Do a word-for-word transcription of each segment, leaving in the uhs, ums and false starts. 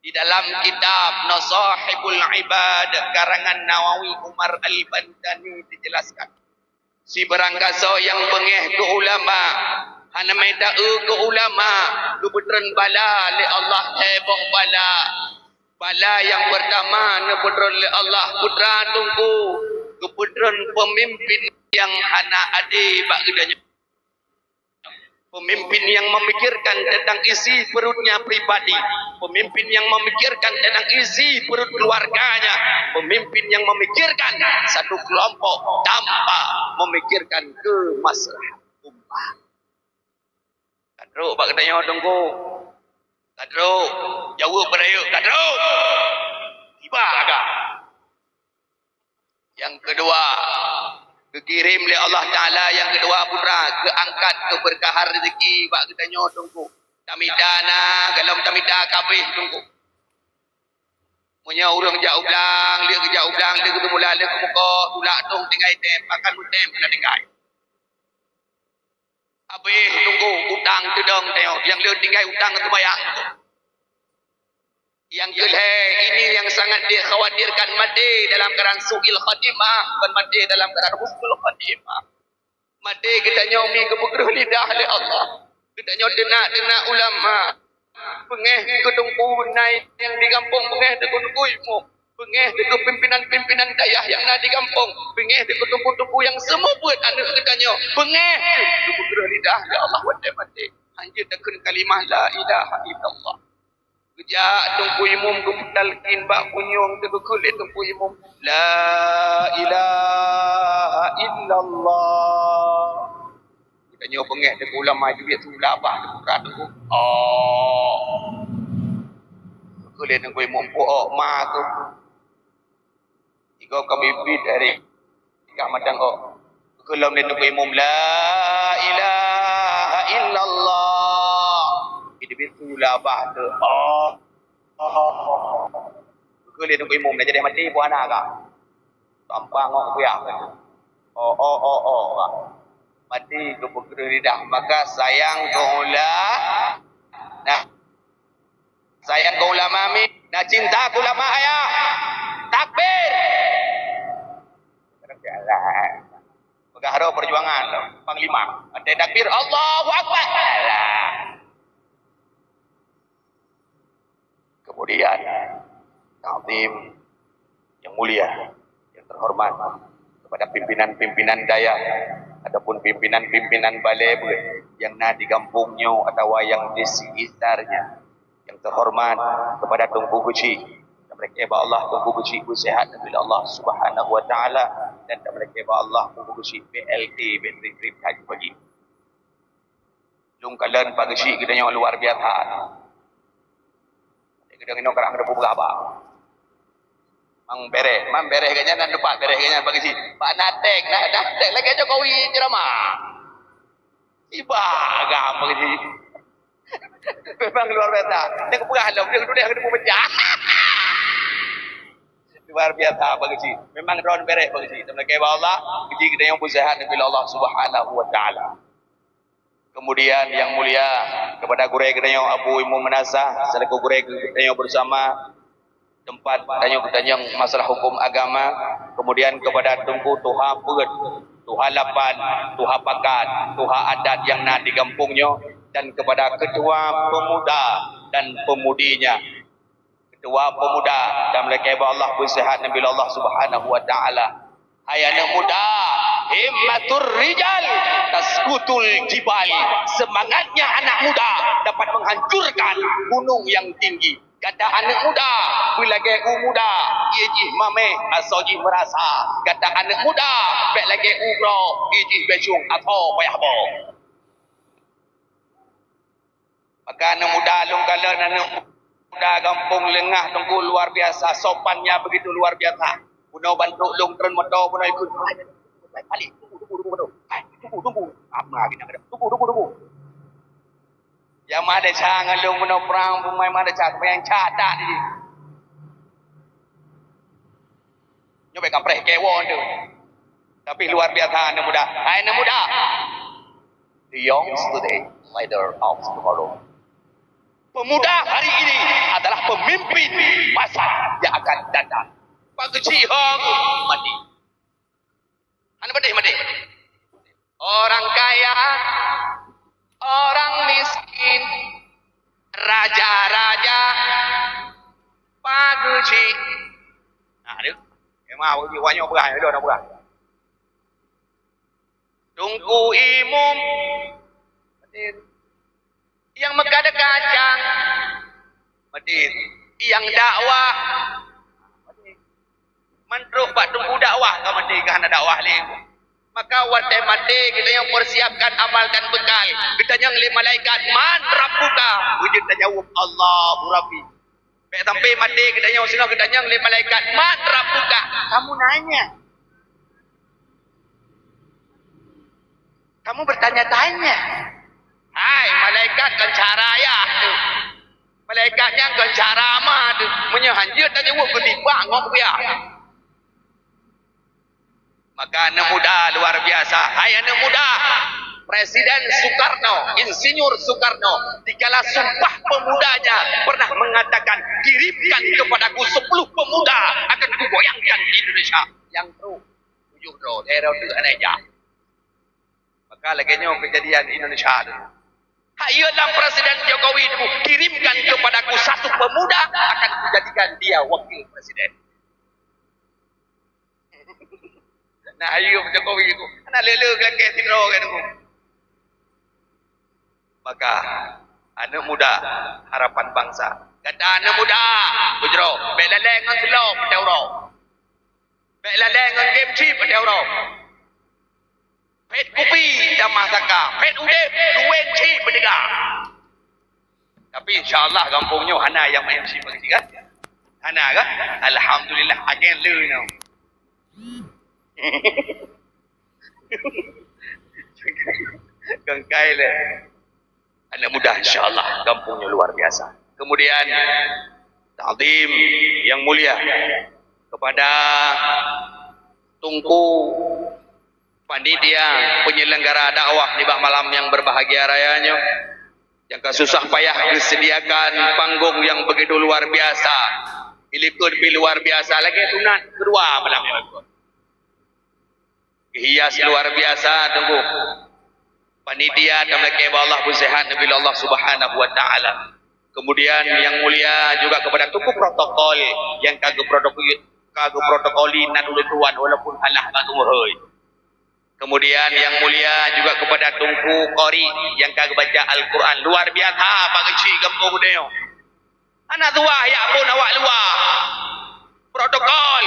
Di dalam kitab Nasahibul Ibad karangan Nawawi Umar Al-Bantani dijelaskan, sibarang gasoe nyang beungéh keu ulama, hana mita eu keu ulama, geupeutreun bala lé Allah lhée boh bala. Bala nyang peurtama neupeutreun lé Allah putra Teungku, geupeutreun peumimpén nyang hana adé bak geutanyoe. Pemimpin yang memikirkan tentang isi perutnya pribadi, pemimpin yang memikirkan tentang isi perut keluarganya, pemimpin yang memikirkan satu kelompok tanpa memikirkan kemaslahatan umat. Ka trok bak geutanyoe Teungku. Ka trok. Jaweueb beurayeuk, ka trok. Tiba agam. Nyang keudua, geukirém lé Allah Taala nyang keudua putra, geuangkat keubeurkahan rezeki bak geutanyoe Teungku. Tamita na, golom tamita ka abéh Teungku. Meunyoe ureuëng jak u blang, lé geujak u blang, lé geuteumula, lé geumukoh, tulak dong tinggai tem, pakan meutem na tinggai. Abéh Teungku utang teudong tanyoe, nyang lheueh tinggai utang seumayang. Nyang keulhée, ini yang sangat dikhawatirkan, maté dalam keuadaan su'il khatimah, bukan maté dalam keuadaan husnul khatimah. Maté geutanyoe mi geupeukreuh lidah lé Allah. Geutanyoe teunak-teunak ulama. Beungéh keu Teungku Nai nyang di gampông, beungéh keu Teungku Imum, beungéh keu pimpinan-pimpinan dayah nyang na di gampông, beungéh keu teungku-teungku nyang seumeubeuet aneuëk geutanyoe, beungéh keu geupeugah lidah, ya Allah, watée maté. Hanjeuet takheun kalimah la ilaha illallah. Geujak Teungku Imum geupeutalkin bak punyueng, teukheun lé Teungku Imum, "La ilaha illallah." Geutanyoe beungéh Teungku Ulama, jeuet su labah Teungku Kak Teungku. Oh. Keu lé Teungku Imum, oh, ma tu. Tiga kami bit dari tiga matang, oh. Keu lom lé Teungku Imum, "La ilaha illallah." Itu bit su labah tu. Oh. Oh. Keu lé Teungku Imum, dah jadi mati buah anak kah? Gampang ngok kuyak. Oh, oh, oh, oh. Mati keu peukreun lidah, maka sayang keu ula-, nah, sayang keu ulama mi, nah, cinta keu ulama ayah. Takbir. Peugah roh perjuangan, panglima. Ada takbir, Allahu Akbar. Alah. Kemudian, takzim yang mulia, yang terhormat kepada pimpinan-pimpinan dayah ataupun pimpinan-pimpinan balai beuet yang na di gampông nyoe atawa yang di sekitarnya. Yang terhormat kepada Teungku Geuchik, dan mereka ba Allah Teungku Geuchik beusehat dari Allah Subhanahu wa Taala, dan mereka ba Allah Teungku Geuchik B L T, bateri grip haji pagi. Lôn kalon Pak Geuchik geutanyoe luar biasa. Geutanyoe karang geutanyoe peugah haba. Mang bereh, mang bereh geutanyoe dan lupa bereh geutanyoe Pak Geuchik. Pak Natek, na, Natek lagèe Jokowi ceramah. Iba agam Pak Geuchik. Memang luar biasa. Dia peugah lom, dia dunia kena pecah. Luar biasa Pak Geuchik. Memang droen bereh Pak Geuchik. Tapi keu Allah, Geuchik geutanyoe pun sehat bila Allah Subhanahu wa Taala. Kemudian yang mulia kepada gurèe geutanyoe Abu Imum Meunasah selaku gurèe geutanyoe bersama tempat tanyoe geutanyoe masalah hukum agama, kemudian kepada Teungku Tuha Peuet, Tuha Lapan, Tuha Pakat, Tuha Adat yang na di gampông nyoe, dan kepada ketua pemuda dan pemudinya. Ketua pemuda, dan meulakèe bak Allah, beusehat Nabi Allah Subhanahu wa Taala. Hai aneuk muda, himmatur rijal taskutul jibal. Semangatnya anak muda dapat menghancurkan gunung yang tinggi. Gata aneuk muda, beulagèe u muda, ié jih mamèh, asoe jih meurasa. Gata aneuk muda, bèk lagèe u droe, ié jih bècong, asoe payah boh. Maka aneuk muda lôn kalon, aneuk muda gampông Leungah Teungku luar biasa, sopannya begitu luar biasa. Bunoe bantuk lôn treun moto, bunoe ikut. Balik, tunggu, tunggu, tunggu, tunggu. Hai, tunggu, tunggu. Apa lagi nak kata? Tunggu, tunggu, tunggu. Yang ada cara ngon lôn bunoe prang, bumai mana cara, yang cara tak ni. Nyoe bèk kapreh kewon tu. Tapi luar biasa aneuk muda. Hai aneuk muda. The young today, leader of tomorrow. Pemuda hari ini adalah pemimpin masa yang akan datang. Pak Keuchik Hong mati. Hana padeh mati. Orang kaya, orang miskin, raja-raja, Pak Keuchik. Nah, dia. Memang awak nyoe beurah, dia orang beurah. Teungku Imum. Nyang meukat kacang, maté. Nyang dakwah, maté. Man troh bak teungku dakwah ka maté, ka hana dakwah lé. Maka watèe maté, geutanyoe persiapkan amal dan bekal. Geutanyong lé malaikat, "Man rabbuka?" Beujeuet tajaweueb, "Allahu Rabbi." Bèk sampai maté geutanyoe, singoh geutanyong lé malaikat, "Man rabbuka?" Kamu nanya. Kamu bertanya-tanya. Hai, malaikat kon cara ayah tu. Malaikat nyan kon cara ama tu. Meunyoe hanjeuet tajaweueb, geutibak ngon kupiah. Maka aneuk muda luar biasa. Hai aneuk muda, Presiden Soekarno, Insinyur Soekarno, dikala Sumpah Pemudanya pernah mengatakan, "Kirimkan kepadaku sepuluh pemuda, akan kugoyangkan Indonesia." Nyang trok tujoh droe, lhèe droe teuk hana jak. Maka lagèe nyoe keujadian Indonesia tu. Hak iyeu lam Presiden Jokowi tu, "Kirimkan kepadaku satu pemuda, akan kujadikan dia wakil presiden." Nah, ayeuem Jokowi tu. Hana le-le lakèe sidroe kan tu. Maka, aneuk muda, harapan bangsa. Gata aneuk muda, beujroe, bèk lalèe ngon seulom, patéh uroe. Bèk lalèe ngon game chip, patéh uroe. Phet kupi tamah saka, phet udép, duwen chip beuteuga. Tapi insya Allah gampông nyoe hana nyang main chip lagi kan? Hana kan? Alhamdulillah, agen le nyoe. Kengkai le. Aneuk muda, insya Allah gampông nyoe luar biasa. Kemudian, takzim yang mulia kepada Teungku panitia penyelenggara dakwah nibak malam nyang berbahagia raya nyoe, nyang ka susah payah geusediakan panggong nyang begitu luar biasa, ilikot pih luar biasa, lagèe sunat keudua malam nyoe. Geuhias luar biasa, Teungku. Panitia tameulakèe bak Allah, peusehat neubri Allah Subhanahu wa Ta'ala. Kemudian yang mulia juga kepada Teungku protokol nyang ka geuprotokoli, ka geuprotokoli nan ulôn tuan walaupun alah bak teumeuhôi. Kemudian yang mulia juga kepada Teungku Qori nyang ka geubaca Al-Quran. Luar biasa, Pak Keuchik gampông geutanyoe. Hana tuah jak phôn awak luwa. Protokol.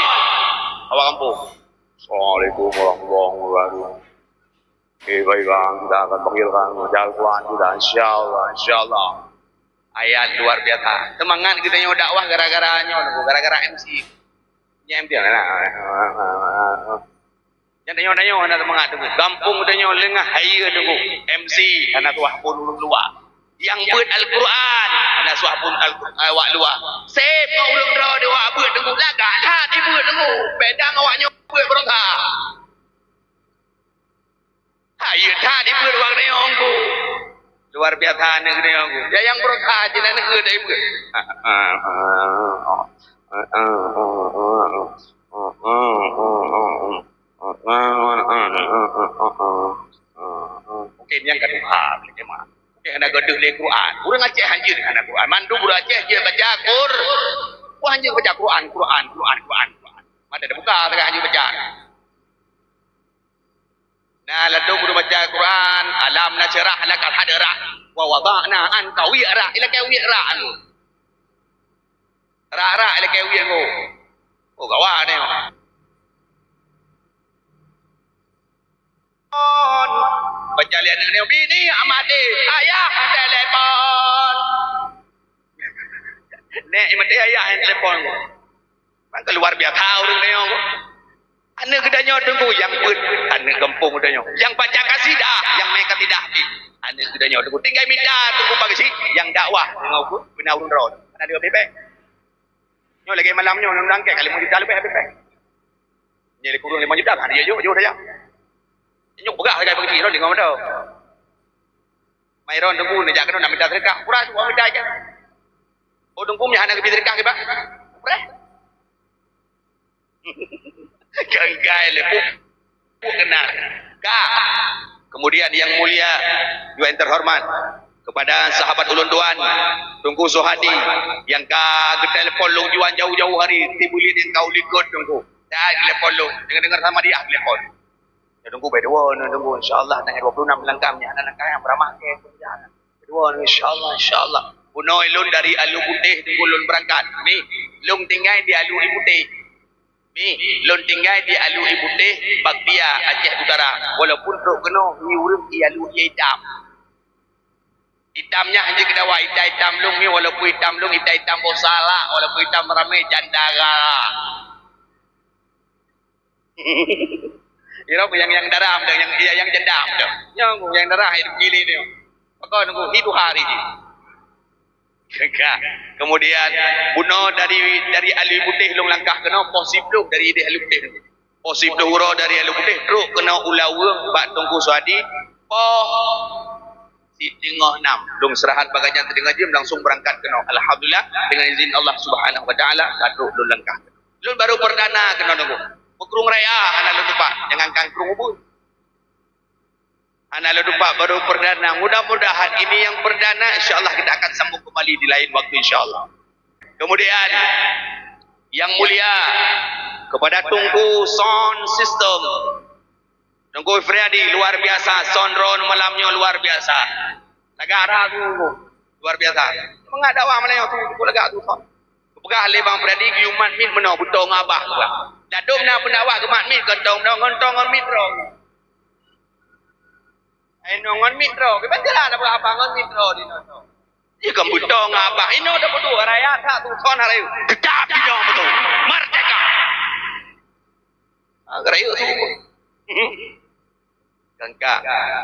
Awak gampông. Assalamualaikum warahmatullahi wabarakatuh. Eh, baik, bang. Kita akan panggilkan baca Al-Quran kita. Insya Allah, insya Allah. Ayat luar biasa. Semangat kita nyoe dakwah gara-gara nyoe, gara-gara M C. Nyan M C mana? Nyan tanyoe-tanyoe hana semangat tu. Gampông tanyoe leungah hayeue tu. M C hana tuah phôn ureueng luwa. Nyang beuet Al-Quran hana tuah phôn Al-Quran awak luwa. Sép ngon ureueng droe di awak beuet tu. Lagak that dibeuet tu. Pedang awak nyoe beuet beurangkat. Ha, iya that dibeuet ureueng nyoe ku. Luar biasa aneuk nyoe ku. Ya nyang beurangkat jih aneuk nyoe dibeuet. Mungkin nyang ka tuha, mungkin mah. Mungkin hana gadôh lé Quran. Ureueng Aceh hanjeuet hana Quran. Mandum ureueng Aceh jeuet baca Qur-, wah hanjeuet baca Quran, Quran, Quran, Quran, Quran. Mata teubuka teuka hanjeuet baca. Nah, ladôm guru baca Quran, alam nasyrah laka sadrak, wa wada'na anka wizrak, ilakèe wizrak tu. Rak-rak ilakèe wiz tu. Oh, gawat ni. Baca lé aneuk nyoe, "Bini Amadi, ayah telepon." Nèk Amadi, ayah nyang telepon. Maka luar biasa ureueng tanyoe. Aneuk geutanyoe teungku nyang beuet, aneuk gampông geutanyoe. Nyang baca kasidah, nyang main kasidah pih. Aneuk geutanyoe teungku. Tinggai mita teungku bak geuchik, nyang dakwah deungon beuna ureueng droe. Hana dua bebek. Nyoe lagèe malam nyoe, undang kèe kali meujuta leubeh bebek. Nyoe lé kureueng lima juta, hana jok, jok saja. Nyoe peugah sagai bak geuchik, nyoe deungon mata. Mai ron teungku neujak keunoe nak mita seudeukah. Kurang dua mita je. Oh, Teungku, nyan hana geubri seudeukah kiban? Preh. Ganggai lé, puk, puk keunan. Ka. Kemudian yang mulia juga yang terhormat kepada sahabat ulôn tuan, Teungku Suhadi, yang ka geutelepon lôn juan jauh-jauh hari, tibulit yang ka u likot Teungku. Dah geutelepon lôn, deungar-deungar sama dia geutelepon. Ya, Teungku, bak dua ni, Teungku. Insya Allah, tanggal dua puluh enam langkah nyan, langkah nyang beuramah ke, Teungku, ya. Bak dua ni, insya Allah, insya Allah. Bunoe lôn dari Alue Putéh, Teungku, lôn beurangkat. Mi, lôn tinggai di Alue Putéh. Mi, lôn tinggai di Alue Putéh, Baktia, Aceh Utara. Walaupun trok keunoe, mi ureueng di Alue Itam. Itam nyan hana jeuet keu dawa, itam-itam lôn mi, walaupun itam lôn, itam-itam boh salak, walaupun itam ramé, janda gara. Irab nyang, nyang darah meudoh, nyang, ya, nyang janda meudoh. Nyang, nyang darah hidup gili ni. Maka nunggu hidup hari ni. Ka. Kemudian, bunoe dari, dari Alue Putéh lôn langkah keunoe, poh siplôh dari Alue Putéh. Poh siplôh uroe dari Alue Putéh, trok keunoe u Laweueng bak Teungku Suhadi, poh siteungoh nam. Lôn istirahat bagajan siteungoh jeuem, langsung beurangkat keunoe. Alhamdulillah, dengan izin Allah Subhanahu wa Taala, ka trok lôn langkah. Lôn barô perdana keunoe Teungku. Meukrông raya hana lôn tupat, jangankan krông ubeut. Hana lôn tupat, barô perdana. Mudah-mudahan ini yang perdana, insya Allah kita akan sambung kembali di lain waktu, insya Allah. Kemudian, yang mulia, kepada Teungku sound system, Teungku Ifriadi, luar biasa, sound droen malam nyoe luar biasa. Lagak rah tu, luar biasa. Mangat dakwah malam nyoe tu, lagak tu, sound. Geupeugah lé Bang Friadi, geuyue mat miet meunoe, beutoe ngon babah, geupeugah. Ladôm na pendakwah geumat miet, gontong meunoe, gontong ngon miet droe. Ai nyoe ngon miet droe, kiban jeulaih na peugah apa ngon miet droe di noe. Iya kan beutoe ngon babah, inoe dah beudôh, raya that tu, kon hari. Tetap inoe beutôi. Merdeka. Ah, geurayeuk tu. Gangka.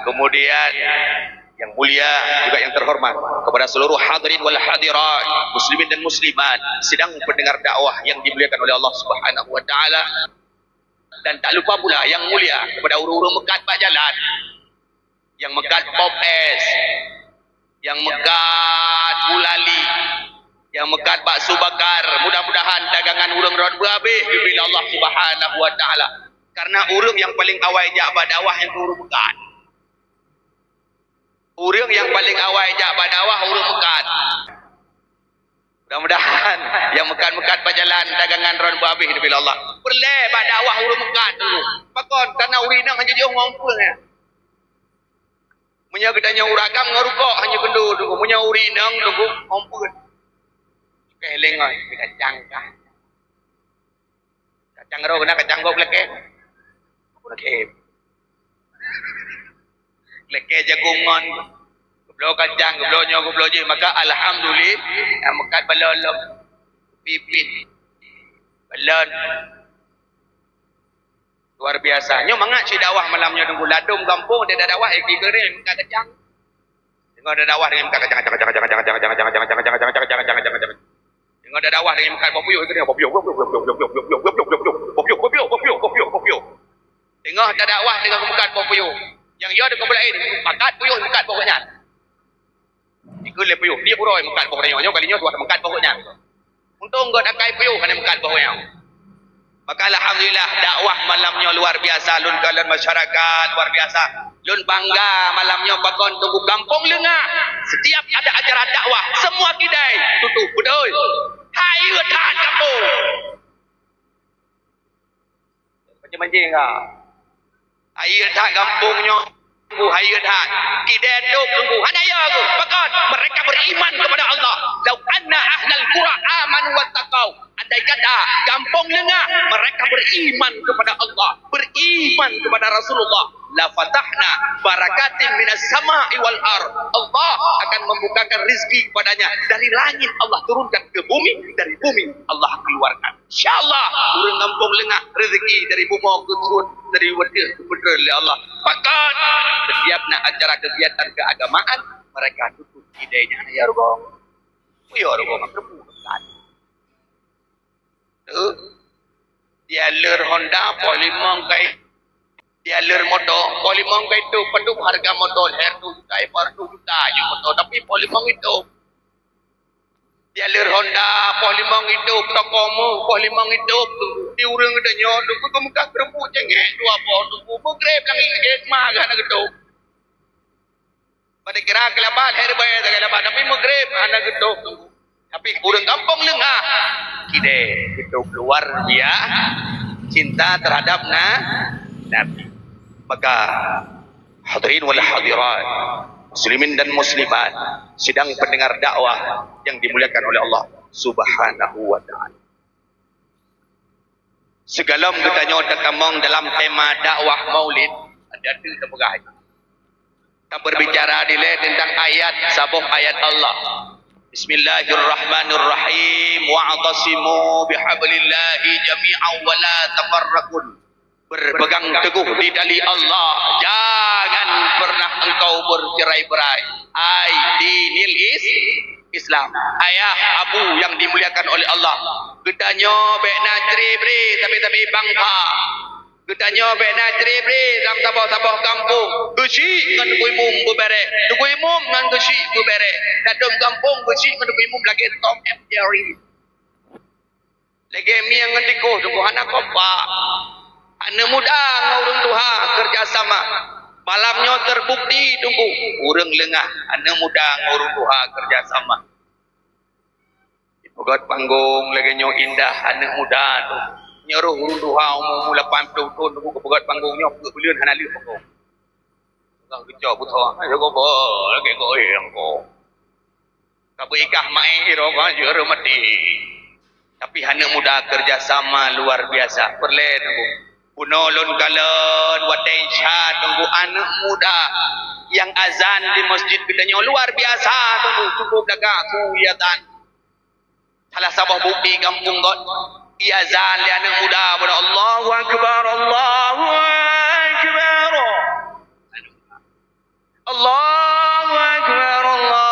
Kemudian, yang mulia juga yang terhormat, kepada seluruh hadirin wal hadirat, muslimin dan muslimat, sidang pendengar dakwah yang dimuliakan oleh Allah Subhanahu wa Taala, dan tak lupa pula yang mulia kepada ureueng-ureueng meukat bak jalan, nyang meukat pop es, nyang meukat gulali, nyang meukat bakso bakar. Mudah-mudahan dagangan ureueng rot beuhabéh geubri lé Allah Subhanahu wa Taala. Karena ureueng nyang paleng awai jak bak dakwah nyan ureueng meukat. Ureueng nyang paleng awai jak bak dakwah ureueng meukat. Mudah-mudahan nyang meukat-meukat bak jalan dagangan rot beuhabéh geubri lé Allah. Peureulée bak dakwah ureueng meukat dulu. Pakon? Karena ureueng inong hana jiôh ngon peue nyan. Meunyoe geutanyoe ureueng agam ngon rukok hana keundua dulu. Meunyoe ureueng inong dulu ngon peue. Cukai lengoi, kacang kah. Kacang roe keunan kacang gob lakée. Lakée. Lakée jagung ngon. Geubloe kacang, geubloe nyoe, geubloe jih. Maka alhamdulillah, nyang meukat balon lom. Pipit. Balon. Luar biasa. Nyoe mangat cit dakwah malam nyoe Teungku. Ladôm gampông ada dakwah, eh, kira meukat kacang. Deungoe ada dakwah deungon meukat kacang, kacang, kacang. Deungoe ada dakwah deungon meukat boh puyôh, kira boh puyôh, boh puyôh, boh puyôh. Deungoe ada dakwah deungon meukat boh puyôh. Nyang yo deungon beulah laén, pakat puyôh meukat boh nyan. Dikeue lé puyôh, tiep uroe meukat boh nyoe, nyoe kali nyoe tuha meukat boh nyan. Untông gét akai puyôh hana meukat boh nyoe. Maka alhamdulillah dakwah malam nyoe luar biasa, lôn kalon masyarakat luar biasa. Lôn bangga malam nyoe pakon Teungku gampông Leungah. Setiap ada acara dakwah, semua kidai tutup, beutôi. Hai that gampông. Macam-macam ka. Hai that gampông nyoe. Teungku hai that. Kidai dok Teungku. Hana ya Teungku. Pakon? Mereka beriman kepada Allah. Lau anna ahlal qura amanu wattaqau. Andai kata gampông Leungah mereka beriman kepada Allah, beriman kepada Rasulullah, la fatahna barakatin minas sama'i wal ar. Allah akan membukakan rezeki kepadanya dari langit, Allah turunkan ke bumi, dari bumi Allah keluarkan. Insya Allah, ureueng gampông Leungah rezeki dari bumoe keu turun, dari watèe keu peutrön lé Allah. Pakon? Setiap na acara kegiatan keagamaan, mereka tutup kidai nyan. Ya rugoe. Ya rugoe, mak rugoe. Dealer Honda poh limong kai. Dealer moto poh limong kai tu, padum harga moto, lhèe reutôh juta, lima reutôh juta je moto, tapi poh limong itu. Jalur Honda, poh limong hidup, toko meuh, poh limong hidup tu. Di ureueng geutanyoe tu, keu meukah keureumpuk cengek dua boh tu. Meugreb lam gét mah hana geutôp. Pada kira keu labat, hai rebai sagai labat, tapi meugreb hana geutôp tu. Tapi ureueng gampông leungah, kidée geutôp luar biasa cinta terhadap na, Nabi. Maka Hadirin wal hadirat, muslimin dan muslimat, sidang pendengar dakwah yang dimuliakan oleh Allah Subhanahu wa taala. Sigohlom geutanyoe tatamong dalam tema dakwah Maulid, ada tu teupeugah. Taberbicara dilée tentang ayat, saboh ayat Allah. Bismillahirrahmanirrahim. Wa'tasimu bihablillahi jami'an wa la tafarraqu. Berpegang teguh di tali Allah, jangan pernah engkau bercerai-berai. Ai dinil is-, Islam. Ayah, abu yang dimuliakan oleh Allah. Geutanyoe bék na cerai-berai, tapi-tapi bangsa. Geutanyoe bék na cerai-berai lam saboh-saboh gampông. Geuchik ngon Teungku Imum beubareh. Teungku Imum ngon geuchik beubareh. Ladôm gampông geuchik ngon Teungku Imum lagée Tom and Jerry. Lagée mieng ngon tikôh, Teungku, hana kompak. Aneuk muda ngon ureueng tuha keureuja sama. Malam nyoe terbukti, Teungku, ureueng leungah, aneuk muda ngon ureueng tuha keureuja sama. Dipeugöt panggong lagée nyoe indah, aneuk muda tu. Nyoe roh ureueng tuha umu-umu lapan ploh thon, Teungku, geupeugöt panggong nyoe, peuet buleuen hana lheueh panggong. Geucok beusoe, ayo goe, lagée goe, eh, goe. Ka beuikah maé iroe ka jeuet mati. Tapi aneuk muda keureuja sama luar biasa. Peureulée Teungku. Bunoe lôn kalon watée isya Teungku, aneuk muda nyang azan di masjid geutanyoe luar biasa Teungku. Cukup lagak su azan. Salah saboh bukti gampông göt. Iazan lé aneuk muda bunoe, Allahu Akbar, Allahu Akbar. Allahu Akbar, Allahu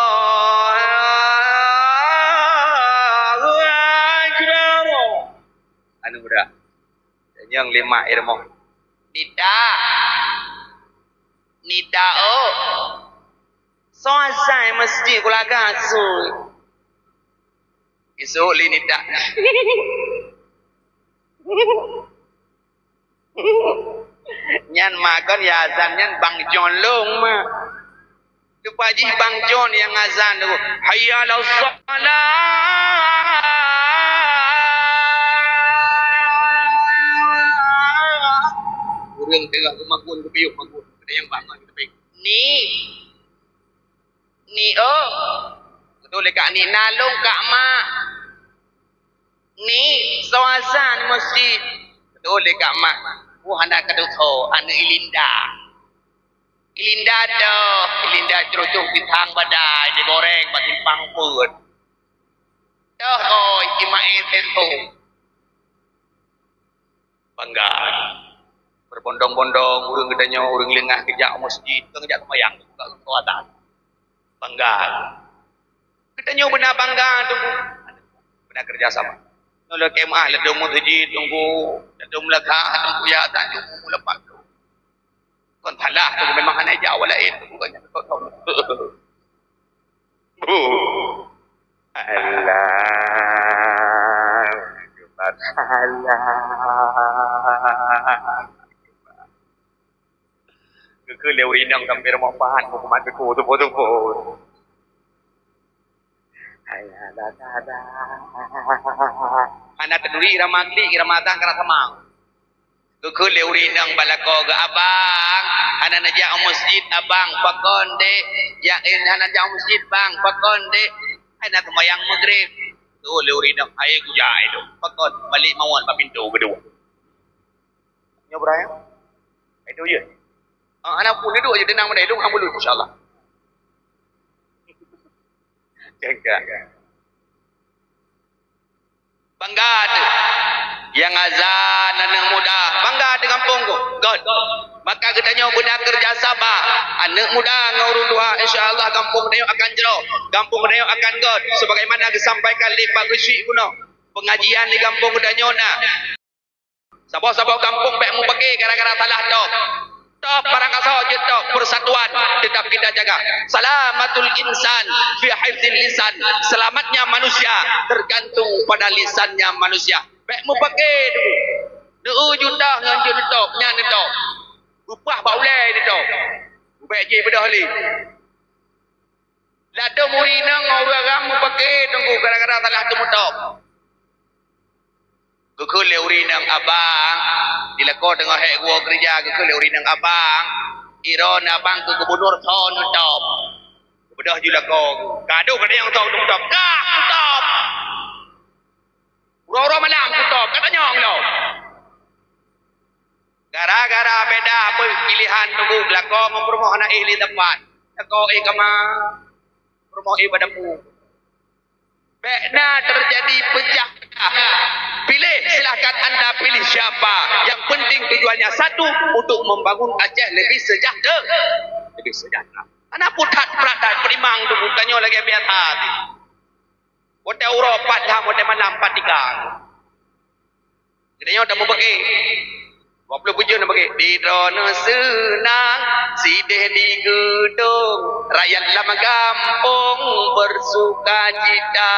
Akbar. Aneuk muda. Nyang lima ilmu. Nida. Nida, oh. Soe azan masjid kulaga su. Isuk lé nida. Nyan makon ya azan nyan Bang John Long ma. Lupa jih Bang John nyang azan tu. Hayya 'alas shalah. Ureueng teuka geumakun, geupiyôh makun. Ada nyang bangon tapi ni. Ni, oh. Betul dekat ni. Nalong kak mak. Ni, soe azan masjid. Betul dekat mak. Wah, anak kedua, anak Ilinda. Ilinda dah, Ilinda cerucuk pisang badai, digoreng bak simpang pun. Dah, oi, imae tempo. Bangga. Berbondong-bondong, ureueng geutanyoe, ureueng leungah geujak masjid, geujak seumayang, buka kekuatan. Bangga. Geutanyoe beuna bangga, Teungku. Beuna kerja sama. Nyoe lé kemah, ladôm masjid, Teungku. Ladôm lagak, Teungku, ya, tanyoe, Teungku, lepas tu. Kon salah tu, memang hana jawab lain tu, bukannya kau tahu. Bu. Allahu Akbar. Allahu Akbar. Geukheun lé ureueng inong sampai rumoh pahat, buku mat buku tupo-tupo. Hana teuduri irama klik, irama azan kana sama. Geukheun lé ureueng inong bak lakoe geuh, "Abang, hana neujak u masjid, Abang, pakon, Dek? Jak, eh, hana neujak u masjid, Bang, pakon, Dek? Hana seumayang Maghrib." Geukheun lé ureueng inong, "Hai kujak, hai tu. Pakon, balek mawöt bak pintoe keudua." Nyoe beuraya? Hai tu je. Ah, hana pun duduk je, tenang mandai, duduk hang bulu, insya-Allah. Jaga. Bangga teuh. Nyang azan aneuk muda, bangga teuh gampông ku. Göt. Maka geutanyoe beuna kerja sama. Aneuk muda ngon ureueng tuha, insya Allah gampông geutanyoe akan jroh. Gampông geutanyoe akan göt. Sebagaimana geusampaikan lé Pak Geuchik bunoe. Pengajian di gampông geutanyoe na. Saboh-saboh gampông bék mupake gara-gara salah dong. Top barang kasoe jeuet top, persatuan tetap kita jaga. Salamatul insan fi hifzil lisan. Selamatnya manusia tergantung pada lisannya manusia. Bèk mupake dulu. Dua juta ngon jeuet top, nyan top. Upah bak ulèe ni top. Bèk jih beudôh lé. Ladôm ureueng inong ngon ureueng agam mupake teungku gara-gara salah teumutôb. Geukheun lé ureueng inong abang, di lakoe teungoh hék geuwoe keureuja, geukheun lé ureueng inong abang, droeneuh abang keu gubunur soe neutôb. Geubeudôh ju lakoe, ka dôh gata nyang soe neutôb, kah neutôb. Uroe-uroe malam kutôb, ka tanyong lom. Gara-gara beda pilihan teungku, lakoe ngon peurumoh hana éh lé teumpat. Lakoe éh kama, peurumoh éh bak dapu. Bèk na terjadi pecah belah. Pilih, silahkan anda pilih siapa. Yang penting tujuannya satu, untuk membangun Aceh lebih sejahtera. Lebih sejahtera. Hana puthat peratat, perimang tu bukannya lagi biasa. Watèe uroe pat lam, watèe malam pat tiga. Geutanyoe tamubeuke. Dua puluh tujoh na beuke. Di droeneuh seunang, sideh di geudong, rakyat lam gampông bersukacita.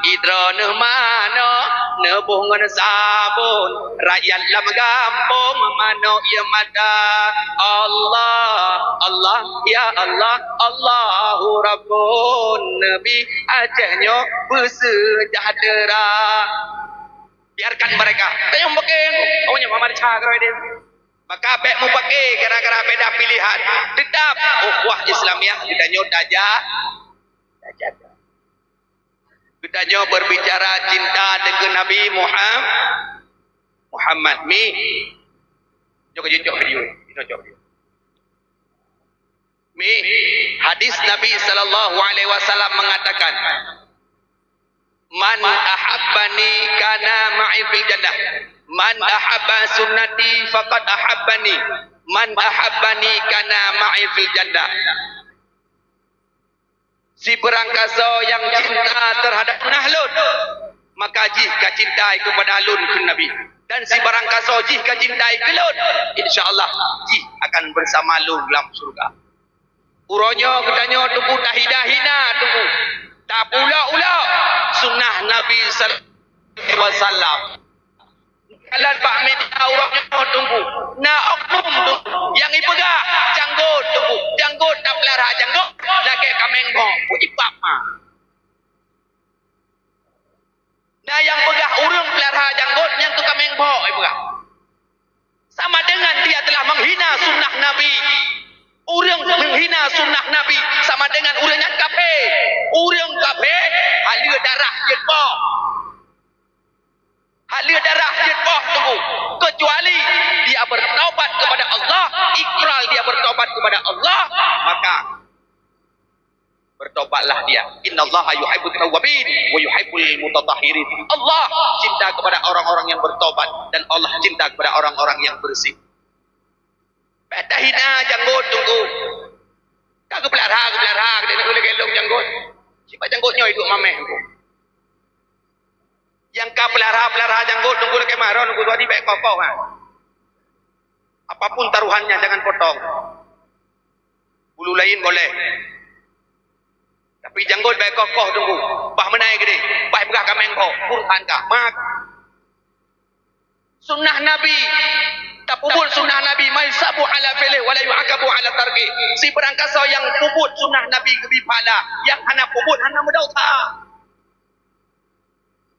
Di droeneuh manok neuboh ngon sabon, rakyat lam gampông manok ie mata. Allah, Allah, ya Allah, Allahu Rabbun Nabi. Aceh nyoe beusejahtera. Biarkan mereka. Tayong pakai, oh, nyoe Muhammad Syah keurau dia. Maka bèk mupake gara-gara beda pilihan. Tetap ukhuwah Islamiah geutanyoe taja-, tajaga. Geutanyoe berbicara cinta deungon Nabi Muham-, Muhammad. Mi, jok, jok video, jok video. Mi, hadis Nabi sallallahu alaihi wasallam mengatakan, "Man ahabbani kana ma'i fil jannah. Man ahabba sunnati faqad ahabbani. Man ahabbani kana ma'i fil jannah." Sibarang kasoe nyang cinta terhadap sunnah lôn, maka jih ka cintai keupada lôn, kheun Nabi. Dan sibarang kasoe jih ka cintai keu lôn, insya Allah jih akan bersama lôn lam syurga. Uroe nyoe geutanyoe teungku tahina-hina teungku, tapeuulok-ulok sunnah Nabi sallallahu alaihi wasallam. Jalan bak media uroe nyoe teungku, na oknum teungku nyang ipeugah janggot teungku, janggot tapeulara janggot lagèe kaméng bhok, ipap ma. Na nyang peugah ureueng peulara janggot nyang keu kaméng bhok, eh, peugah. Sama dengan dia telah menghina sunnah Nabi. Ureueng menghina sunnah Nabi sama dengan ureueng nyan kafé. Ureueng kafé, haleue darah jeuet poh. Haleue darah jeuet poh teungku. Kecuali dia bertaubat kepada Allah, ikrar dia bertaubat kepada Allah, maka bertobatlah dia. Innallaha yuhibbut tawwabin wa yuhibbul mutatahhirin. Allah cinta kepada orang-orang yang bertobat dan Allah cinta kepada orang-orang yang bersih. Bèk tahina janggot teungku. Ka geupeulara, geupeulara, geupeulara, geupeulara janggot. Sibak janggot nyoe iduek mamèh teungku. Nyang ka peulara-peulara janggot teungku lakèe maron teungku, jadi bèk koh-koh, ha. Apapun taruhannya, jangan potong. Bulu lain boleh. Tapi janggot bèk koh-koh teungku. Bah meunan geudeh, bah peugah kaméng bhok, Quran kah, mak. Sunnah Nabi, tapeubuet sunnah Nabi, man yusabu ala fi'lih wa la yu'aqabu ala tarkih. Sibarang kasoe nyang peubuet sunnah Nabi geubri pahala, nyang hana peubuet hana meudosa.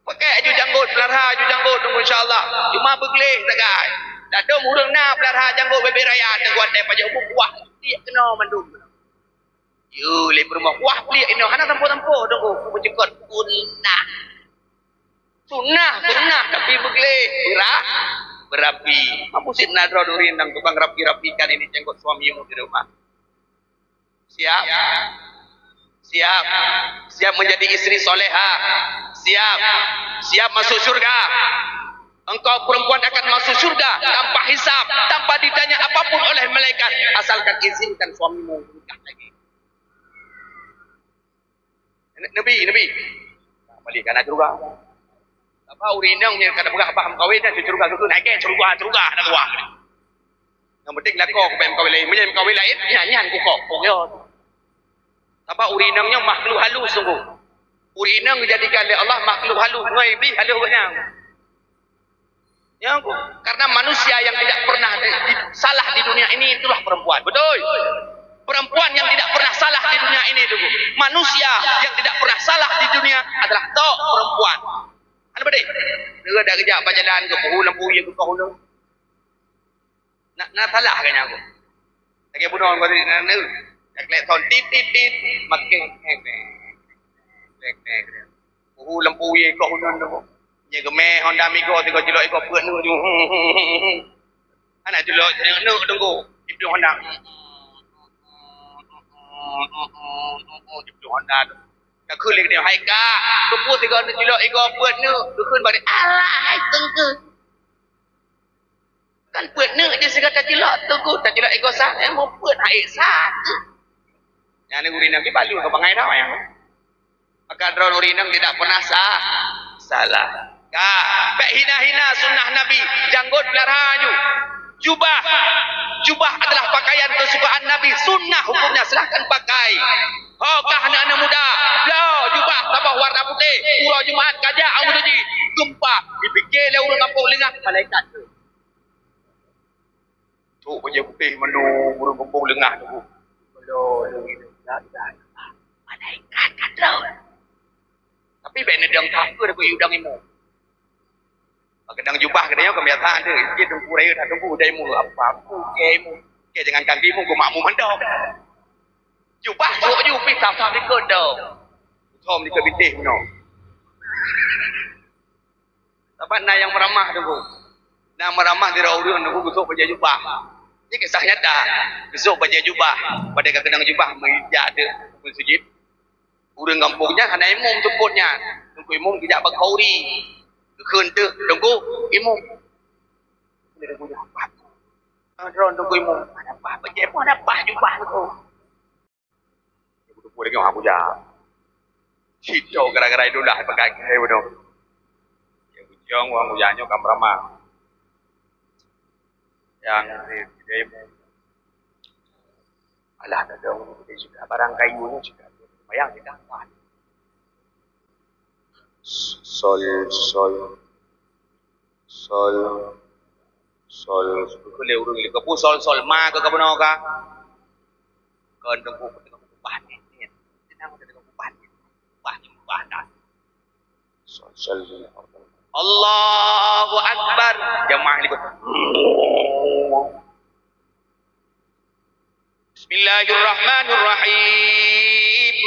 Pakèk aju janggot, peulara aju janggot, insya Allah. Cuma beugleh sagai. Ladôm ureueng na peulara janggot bèbèe raya, teungoh watèe pajoh buet buah, tiek keunoe mandum. Yo, lé peurumoh, wah, pliek inoe hana sampôh-sampôh teungku, peucukot sunnah. Sunnah, sunnah, tapi beugleh, beura-, beurapi. Mampu sit na droe duri nyang tukang rapi-rapikan ini janggot suamimu di rumah. Siap? Siap. Siap menjadi istri soleha. Siap. Siap masuk surga. Engkau perempuan akan masuk surga tanpa hisab, tanpa ditanya apapun oleh malaikat, asalkan izinkan suamimu menikah lagi. Nabi, Nabi. Balik kana syurga. Apa ureueng inong nyang ka peugah bah meukawen nyan syurga tu, naik ke syurga, syurga nak tuah. Nyang penting lakoe kubek meukawen laén. Meunyoe meukawen laén, nyan, nyan kukok. Kok yo. Sabab ureueng inong nyoe makhluk halus sungguh. Ureueng inong geujadikan lé Allah makhluk halus, ngon Iblih halus gobnyan. Ya, karena manusia yang tidak pernah di, di, salah di dunia ini itulah perempuan. Betul? Perempuan yang tidak pernah salah di dunia ini itu. Manusia yang tidak pernah salah di dunia adalah tok perempuan. Ada betul? Dia dah kejak pajalan ke puhu lampu ya ke kau. Nak, nak salah kan aku? Lagi bunoe kau tadi nak, nak. Nak klik sound tit, tit, tit. Makin. Puhu lampu ye kau nan tu. Nya gemeh Honda Migo tiga kilo iko peuet nu. Anak julok nu tunggu. Itu Honda. Itu Honda tu. Nak kulik dia, "Hai kak, keput tiga kilo iko peuet nu." Dukun balik, "Alah, hai tengke." Kan peuet neuk je sigoe tacilok teungku, tacilok igoe sa, eh, mupeuet hai sa. Nyang ni ureueng inong di balu ke bangai dah, ya. Maka droe ureueng inong tidak pernah sa-, salah. Ka, bèk hina-hina sunnah Nabi, janggot pelara aju. Jubah, jubah adalah pakaian kesukaan Nabi, sunnah hukumnya, silahkan pakai. Ho kah aneuk-aneuk muda, bloe jubah saboh warna putéh, uroe Jumat kajak u meuseujid, geumpa, dipike lé ureueng gampông leungah, malaikat tu. Trok bajèe putéh mandum, ureueng gampông leungah tu. Malaikat ka troh. Tapi bèk neudong takheun keu udang imum. Bak keudang jubah keudang nyoe kebiasaan tu. Cit teungku raya that teungku udang imum. Apa aku ke imum? Ke jangan kaki imum, ku makmum mandom. Jubah trok ju pih sama dikeue dong. Som dikeue bitih bunoe. Sabab na nyang meuramah teungku. Na meuramah di ureueng teungku geutrok bajèe jubah. Nyoe kisah nyata. Geutrok bajèe jubah. Padahai ka keunong jubah meujak teuk meuseujid. Ureueng gampông nyan hana imum seupôt nyan. Teungku imum geujak bak khauri. Geukheun teuk teungku imum. Teungku imum. Hana paih jubah teungku. Teungku lagèe Abuja. Cit gara-gara idola pakai kitai bodoh. Ya bujang wang uya nyoe ka meuramah. Yang di, di, alah, ada orang di juga barang kayu ni juga. Bayang kita kuat. Sol, sol. Sol, sol, keu lé ureueng lé kabu sol, sol, ma keu kabu noe ka. Kon teungku, teungku kubah ni, ni. Tenang, teungku kubah ni. Kubah ni, kubah dah. Sol, sol, sol. Allahu Akbar. Jamaah ni. Bismillahirrahmanirrahim.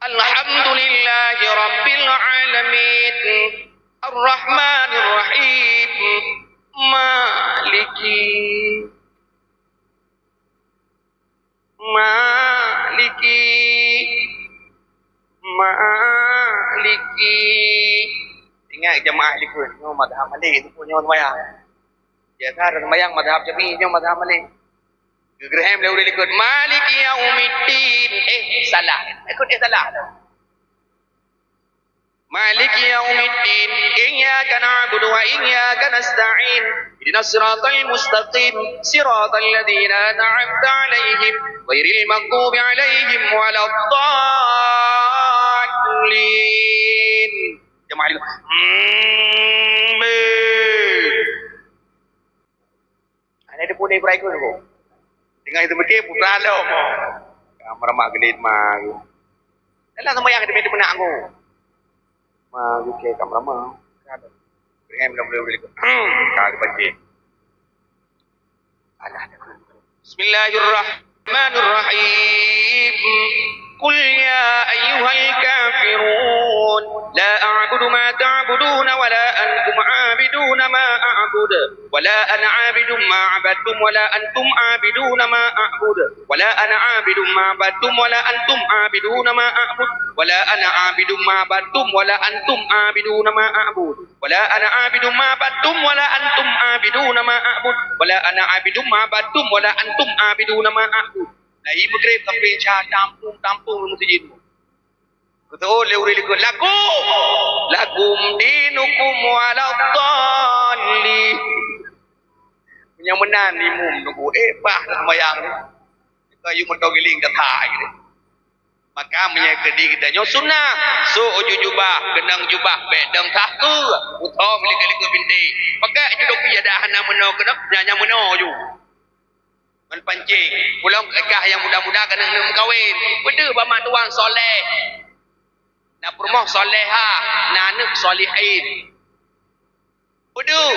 Alhamdulillahi rabbil alamin. Arrahmanirrahim. Maliki. Maliki. Maliki. Ingat jamaah likot, nyoe mazhab Malik, likot nyoe sembahyang. Biasa ada sembahyang mazhab Syafi'i, nyoe mazhab Malik. Geugeurehem lé ureueng likot, "Maliki yaumiddin." Eh, salah. Likot eh salah. "Maliki yaumiddin. Iyyaka na'budu wa iyyaka nasta'in. Ihdinas siratal mustaqim. Siratal ladzina an'amta 'alaihim, ghairil maghdubi 'alaihim waladdallin." Jamaah likot. Hmm, be. Ada di pun Ibrahim tu. Dengan itu mikir putra lo mo. Ka meuramak geulit ma. Dalam sembahyang demi meunak aku. Ma, oke, ka meuramak. Ibrahim dah boleh boleh. Ka dipancing. Alah. Bismillahirrahmanirrahim. Qul ya ayyuhal kafirun. La a'budu ma ta'buduna wa la antum 'abiduna ma a'bud. Wa la ana 'abidun ma 'abadtum wa la antum 'abiduna ma a'bud. Wa la ana 'abidun ma 'abadtum wa la antum 'abiduna ma a'bud. Wa la ana 'abidun ma 'abadtum wa la antum 'abiduna ma a'bud. Wa la ana 'abidun ma 'abadtum wa la antum 'abiduna ma a'bud. Wa la ana 'abidun ma 'abadtum wa la antum 'abiduna ma a'bud. Dari Maghrib sampai Isya, tampung-tampung meuseujid. Beutôi lé ureueng likot, "Lakum, lakum dinukum waladdallin." Nyang meunan imum nunggu, eh, bah dah sembahyang ni. Ka yue moto giling dah that gitu. Maka meunyoe keudeh geutanyoe sunnah, sôk ju jubah, keunong jubah, bèk dong sah keue, uthom likot-likot bintéh. Pakai ju dong pih dah hana meunoe keunong, nyang, nyang meunoe ju. Ngon pancéng, ulôn kah nyang muda-muda keuneuk meukawen. Peudeuh bak mak tuan soleh. Na peurumoh solehah, na aneuk solihin. Peudeuh.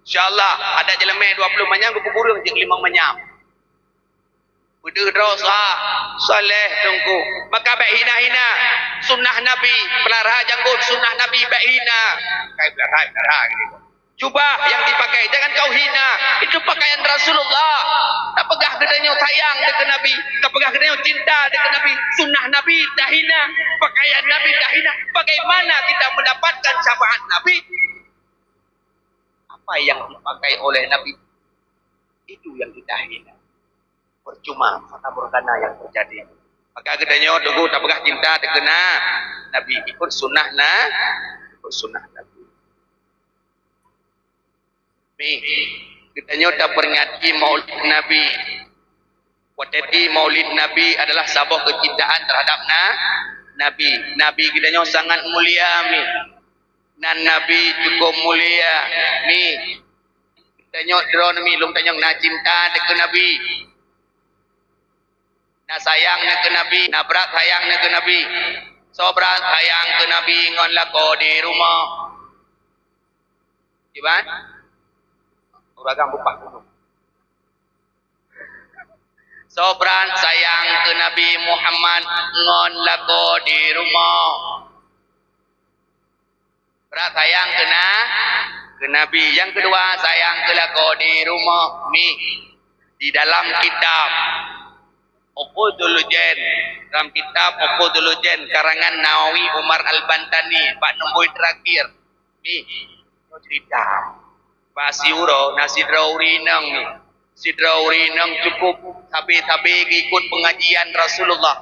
Insya Allah, adak jeulamé dua puluh manyam geupeukureueng jeuet limong manyam. Peudeuh droe sa, saleh teungku. Maka bèk hina-hina sunnah Nabi, peulahra janggot sunnah Nabi bèk hina. Kai peulahra, peulahra gitu. Jubah yang dipakai, jangan kau hina. Itu pakaian Rasulullah. Tapeugah geutanyoe sayang deungon Nabi, tapeugah geutanyoe cinta deungon Nabi. Sunnah Nabi tahina, pakaian Nabi tahina. Bagaimana kita mendapatkan syafaat Nabi? Apa yang dipakai oleh Nabi, itu yang kita hina. Percuma, fata morgana yang terjadi. Maka geutanyoe teungku tapeugah cinta teukeuna Nabi, ikut sunnah na, ikut sunnah Nabi. Mi, geutanyoe taperingati Maulid Nabi. Watèe Maulid Nabi adalah saboh keucintaan terhadap na, Nabi. Nabi geutanyoe sangat mulia, mi. Nan Nabi cukup mulia, mi. Geutanyoe droeneuh, mi, lôn tanyong na cinta teuh keu Nabi. Na sayang na keu Nabi, na brat sayang na keu Nabi. Soe brat sayang keu Nabi ngon lakoe di rumoh? Kiban? Ureueng agam bupah gunong. Soe brat sayang keu Nabi Muhammad ngon lakoe di rumoh? Brat sayang keu na, keu Nabi. Nyang keudua, sayang keu lakoe di rumoh, mi. Di dalam kitab Uqudul Jen, dalam kitab Uqudul Jen karangan Nawawi Umar Al-Bantani, bak numboi terakhir, mi. Cerita. Bak siuroe, na sidroe ureueng inong, mi. Sidroe ureueng inong cukup sabe-sabe ikut pengajian Rasulullah.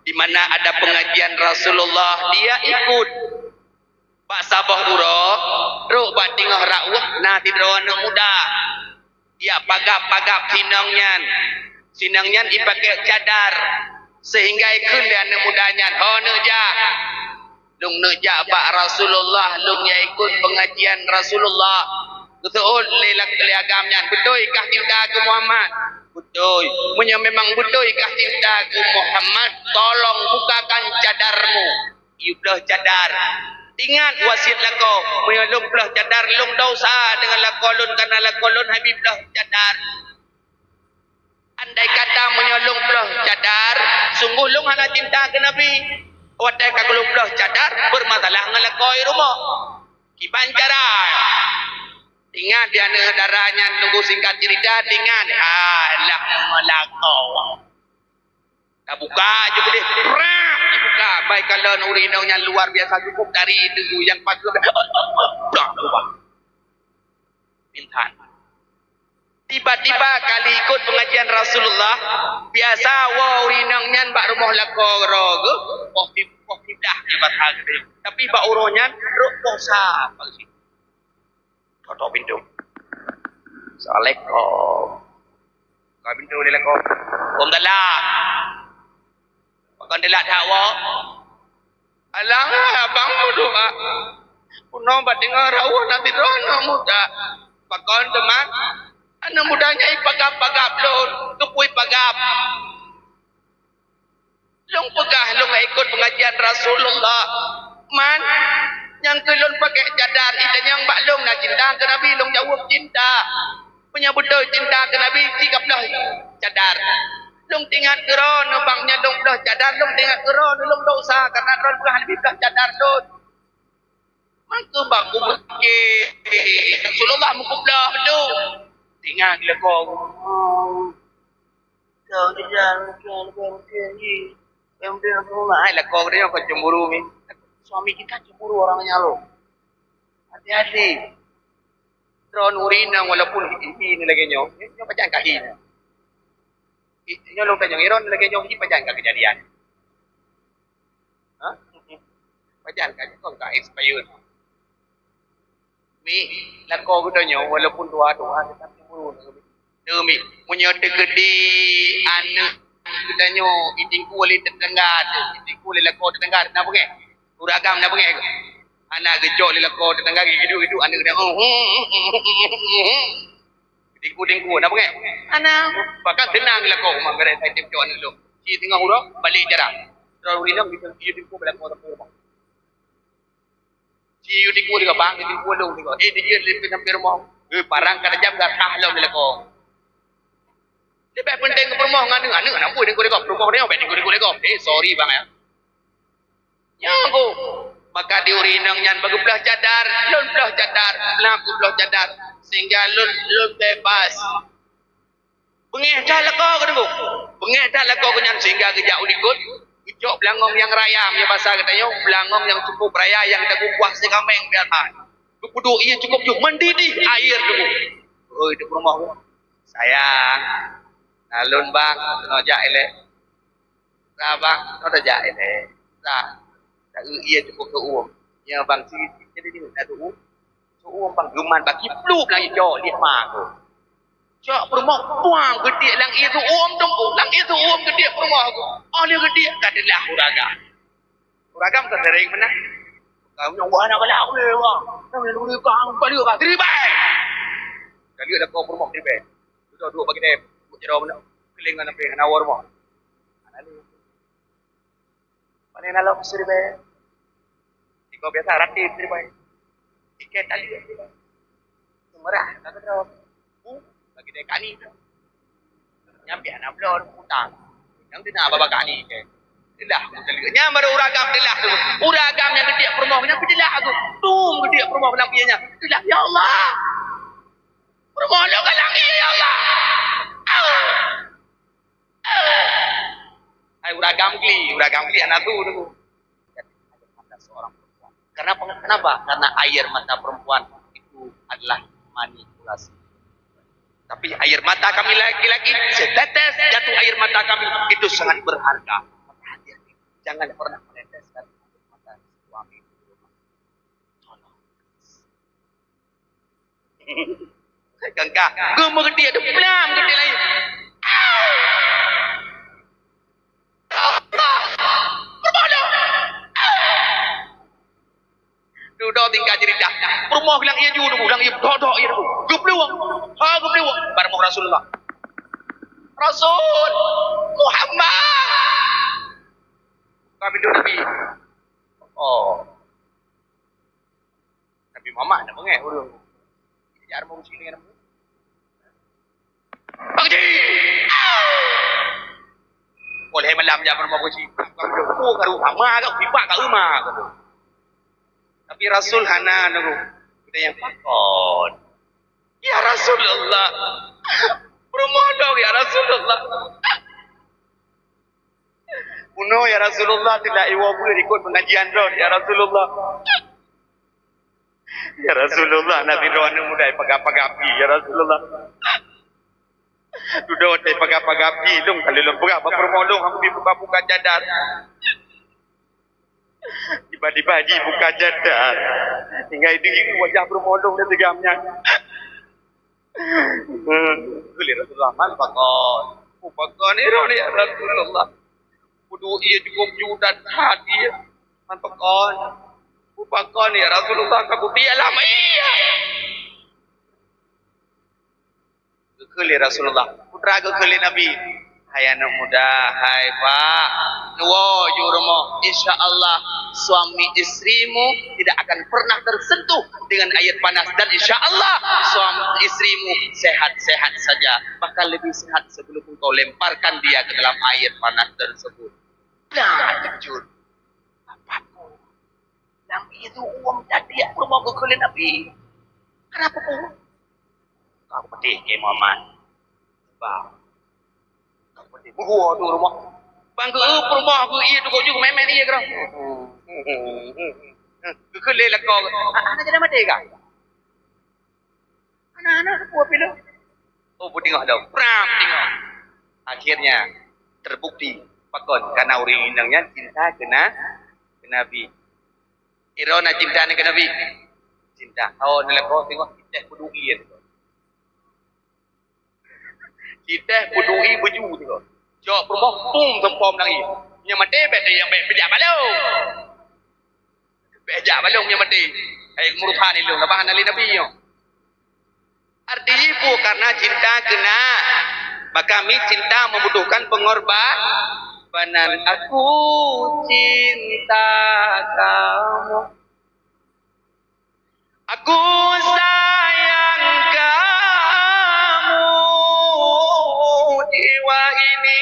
Di mana ada pengajian Rasulullah, dia ikut. Bak saboh uroe, trok bak teungoh dakwah na sidroe aneuk muda. Ijak pagab-pagab sinong nyan. Sinong nyan ipakèk cadar, sehingga ikheun lé aneuk muda nyan, "Ho neuk jak?" "Lôn neuk jak bak Rasulullah, lôn jak ikut pengajian Rasulullah." Geuseuôt lé lak-, lé agam nyan, "Beutôi kah cinta keu Muhammad?" "Beutôi." "Meunyoe memang beutôi kah cinta keu Muhammad, tolong bukakan cadarmu." Yue ploh cadar. Ingat wasiet lakoe, meunyoe lôn ploh cadar, lôn desya deungon lakoe lôn, kareuna lakoe lôn habéh ploh cadar. Andai kata meunyoe lôn ploh cadar, sunggoh lôn hana cinta keu Nabi. Watèe ka lôn ploh cadar, beumasalah ngon lakoe rumoh. Kiban cara? Ingat di aneuk dara nyan, teungku, singkat cerita, ingat. Alah, meulakoe. Tabuka ju keudeh, prak, dibuka. Bai kalon ureueng inong nyan luar biasa, cukup dari dulu nyang pageue. Prak, keluar. Pingsan. Tiba-tiba kali ikut pengajian Rasulullah, biasa woe ureueng inong nyan bak rumoh lakoe droe geuh, poh kib-, poh kiblah di basa geuh. Tapi bak uroe nyan, rot poh sa. Ketok pintoe. Assalamualaikum. Buka pintoe lé lakoe. Waalaikumsalam. Pakon teulat that woe? Alah, abang meudoa. Bunoe bak teungoh rawon, na sidroe aneuk muda. Pakon teuma? Aneuk muda nyan ipagab-pagab lôn. Keupeue ipagab? Lôn peugah lôn ka ikot peungajian Rasulullah. Man, nyang keu lôn pakèk cadar, itanyong bak lôn na cinta keu Nabi, lôn jaweueb cinta. Meunyoe beutôi cinta keu Nabi, ci kaploh cadar. Lôn teuingat keu droeneuh, bang, nyoe lôn ploh cadar, lôn teuingat keu droeneuh, lôn dosa, karena droeneuh peugah leubeh ploh cadar lôn. Mangkeuh bak kubu Rasulullah meukubloh tu. Teuingat lakoe. Hai lakoe geutanyoe kon cemburu mi. Suami kita cemburu orang nyalo. Hati-hati. Droeneuh ureueng inong walaupun hi, hi, ni lagèe nyoe, nyoe pajan ka hi. Nyoe lôn tanyong, droeneuh lagèe nyoe hi pajan ka keujadian. Ha? Pajan ka, kon ka expire. Mi, lakoe geutanyoe walaupun dua-dua, tetapi Demi meunyoe teukeudi aneuk geutanyoe itingku lé tetangga, itingku lé lakoe tetangga, na beungéh? Ureueng agam na beungéh? Aneuk geucok lé lakoe tetangga, geuduek-duek aneuk dia. Itingku-tingku na beungéh? Aneuk bahkan tenang lakoe umat geuret sai tem cok aneuk lôn. Ci teungoh uroe balik jarak. Terus ureueng inong itingku bak lakoe teumpat. Ci yue tiku tiga bang, yue tiku lôn tiga. Eh, dijeuet lé pih sampai rumoh. Eh, parang ka tajam dah tah lom dileko. Leubeh penting keu peurumoh ngon aneuk, aneuk hana bui tiku tiga. Peurumoh nyoe bèk tiku tiku leko. Eh, sorry bang ya. Nyoe ku. Maka di ureueng inong nyan bak geuploh cadar, lôn ploh cadar, lôn ploh cadar, sehingga lôn, lôn bebas. Beungéh that lakoe geuh teungku. Beungéh that lakoe geuh nyan sehingga geujak u likot, geucok beulangong nyang raya, meunyoe basa geutanyoe, beulangong nyang cukup raya nyang geutanyoe kuah sikaméng biasa. Geupeuduek ié cukup jeuet, mendidih air teungku. Oi, teupeurumoh geuh. Sayang, na lôn bang, keunoe jak ilèe. Sa bang, keunoe tajak ilèe. Sa, taeu ié cukup teuuem. Nyoe bang siti jadi ni na teuuem. Teuuem bang geuman bak iplup lam ijok liek ma geuh. Cok peurumoh buang geudiek lam ié teuuem teungku. Lam ié teuuem geudiek peurumoh geuh. Oh lheueh geudiek ka teulah ureueng agam. Ureueng agam ka sering meunan. Ka meunyoe wah na galak ulèe wah. Ka meunyoe ulèe ka, ka lheueh ka. Teribai. Ka lheueh lakoe peurumoh teribai. Dudoe duek bak geutem. Duek jaroe meunan. Keulieng ngon ampé hana woe rumoh. Hana lé. Pane na lom siribèe. Iko biasa ratib siribèe. Iké tali siribèe. Meurah ka keudroe. Bu, bagi dek kani. Nyang biasa na bloe utang. Nyang dina baba kani ke. Teulah ku teuliek. Nyang baru ureueng agam teulah tu. Ureueng agam nyang geudiek peurumoh nyang teulah aku. Tum geudiek peurumoh lam ié nyan. Teulah, ya Allah. Peurumoh lôn ka lam ié, ya Allah. Ah. Hai ureueng agam gli, ureueng agam gli aneuk tu tu. Air mata seorang perempuan. Karena peng-, kenapa? Karena air mata perempuan itu adalah manipulasi. Tapi air mata kami laki-laki, setetes jatuh air mata kami, itu sangat berharga. Maka hati-hati, jangan pernah meneteskan air mata suami. Tolong. Geuka, geumeugeudiek, diplam geudiek laén. Dudoe tingkat jeurita. Peurumoh bilang ié ju, bilang ié dok-dok ié ju. Geuplueng. Ha, geuplueng. Bak rumoh Rasulullah. Rasul Muhammad. Kami dulu Nabi. Oh. Nabi Muhammad nak bengeh ureueng. Jadi arah mau sini kan. Bang Ji. Boleh malam jam mau sini. Kau karu sama kau pipak kau rumah kau. Tapi Rasul hana nunggu. Kita yang pakon. Ya Rasulullah. Bermodong ya Rasulullah. Uno ya Rasulullah tidak iwo ikut pengajian ron ya Rasulullah. Ya Rasulullah, Nabi droeneuh muda paga-paga api, ya Rasulullah. Dudoe teuh paga-paga api, dong kali lom peugah bak peurumoh lôn, aku dibuka-buka cadar. Tiba-tiba jibuka cadar. Hingga itu wajah peurumoh lôn dan tegam nyan. Kheun lé Rasulullah, "Man pakon?" "Pakon irong ya Rasulullah." Kudu iya cukup judat hati ya. "Man pakon?" "Pakon ya Rasulullah, ka kupiek lama iya." Geukheun lé Rasulullah, putra geukheun lé Nabi. Hai aneuk muda, hai pak, neuwoe ju rumoh. Insya Allah suami istrimu tidak akan pernah tersentuh dengan air panas dan insya Allah suami istrimu sehat-sehat saja, bahkan lebih sehat sebelum engkau lemparkan dia ke dalam air panas tersebut. Nah, terjun. Bapakku, Nabi itu uang tadi aku mau geukheun lé Nabi. Kenapa kau? Kau pedih ke Muhammad? Bah. Kau pedih. Buhua tu rumah. Bang ke peurumoh ke iya tu kau juga main-main iya gerang. Geukheun lé lakoe. Anak jadi mati kah? Anak-anak tu buah pilu. Oh, bu tengok dah. Pram tengok. Akhirnya terbukti pakon karena ureueng inong nyan cinta keu na-, keu Nabi. Iro na cinta nyan keu Nabi. Cinta. Oh, nalako tengok cinta kudu iya. Iteh peudui beuju tu. Jok peurumoh pum sempom nangis. Nyang maté bèk nyang bèk pijak balong. Bèk jak balong nyang maté. Hai murusan ilong leubah hana lé Nabi nyoe. Arti jih peue? Karena cinta keu na. Maka mi cinta membutuhkan pengorbanan. Aku cinta kamu. Aku sayang kamu. Jiwa ini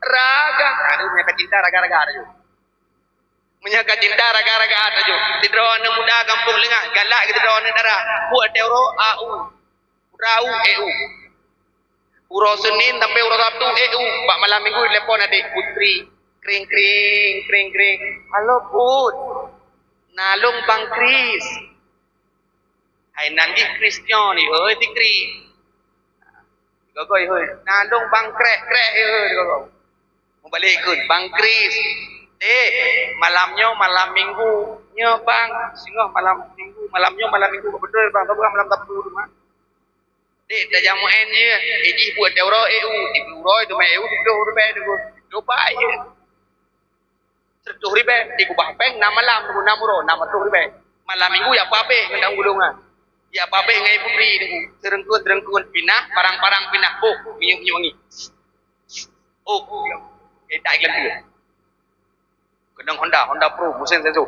raga. Aduh, meunyoe ka cinta raga-raga tu. Meunyoe ka cinta raga-raga tu. Sidroe aneuk muda gampông Leungan, galak keu sidroe aneuk dara. Buet teuro A U. Rau E U. Uroe Senin sampai uroe Sabtu E U. Bak malam minggu telepon adik Putri. Kring kring kring kring. Halo Put. Na lôn Bang Kris. Hai nan jih Kris nyoe ni, hoi si Kris. Gogoi hoi. Na lôn Bang Krek, Krek hoi gogoi. Mubalek ikut Bang Kris. Eh, malam nyoe malam minggu. Nyoe Bang, singoh malam minggu. Malam nyoe malam minggu betul Bang, tapi malam Sabtu tu mah. Dek tajak meu'en je. Eh, jih buet teuro E U, di uroe tu meu'en E U, di dua ribèe tu. Coba je. Seratus ribèe, di kubah pèng, na malam tu, na uroe, na seratus ribèe. Malam minggu ya pabeh ngon daun gulungan. Ya pabeh ngai putri tu. Seurengkeun-seurengkeun pinah, parang-parang pinah boh, minyeuk-minyeuk wangi. Oh, ya. Eh, tak iklan dia. Keunong Honda, Honda Pro, mesin senso.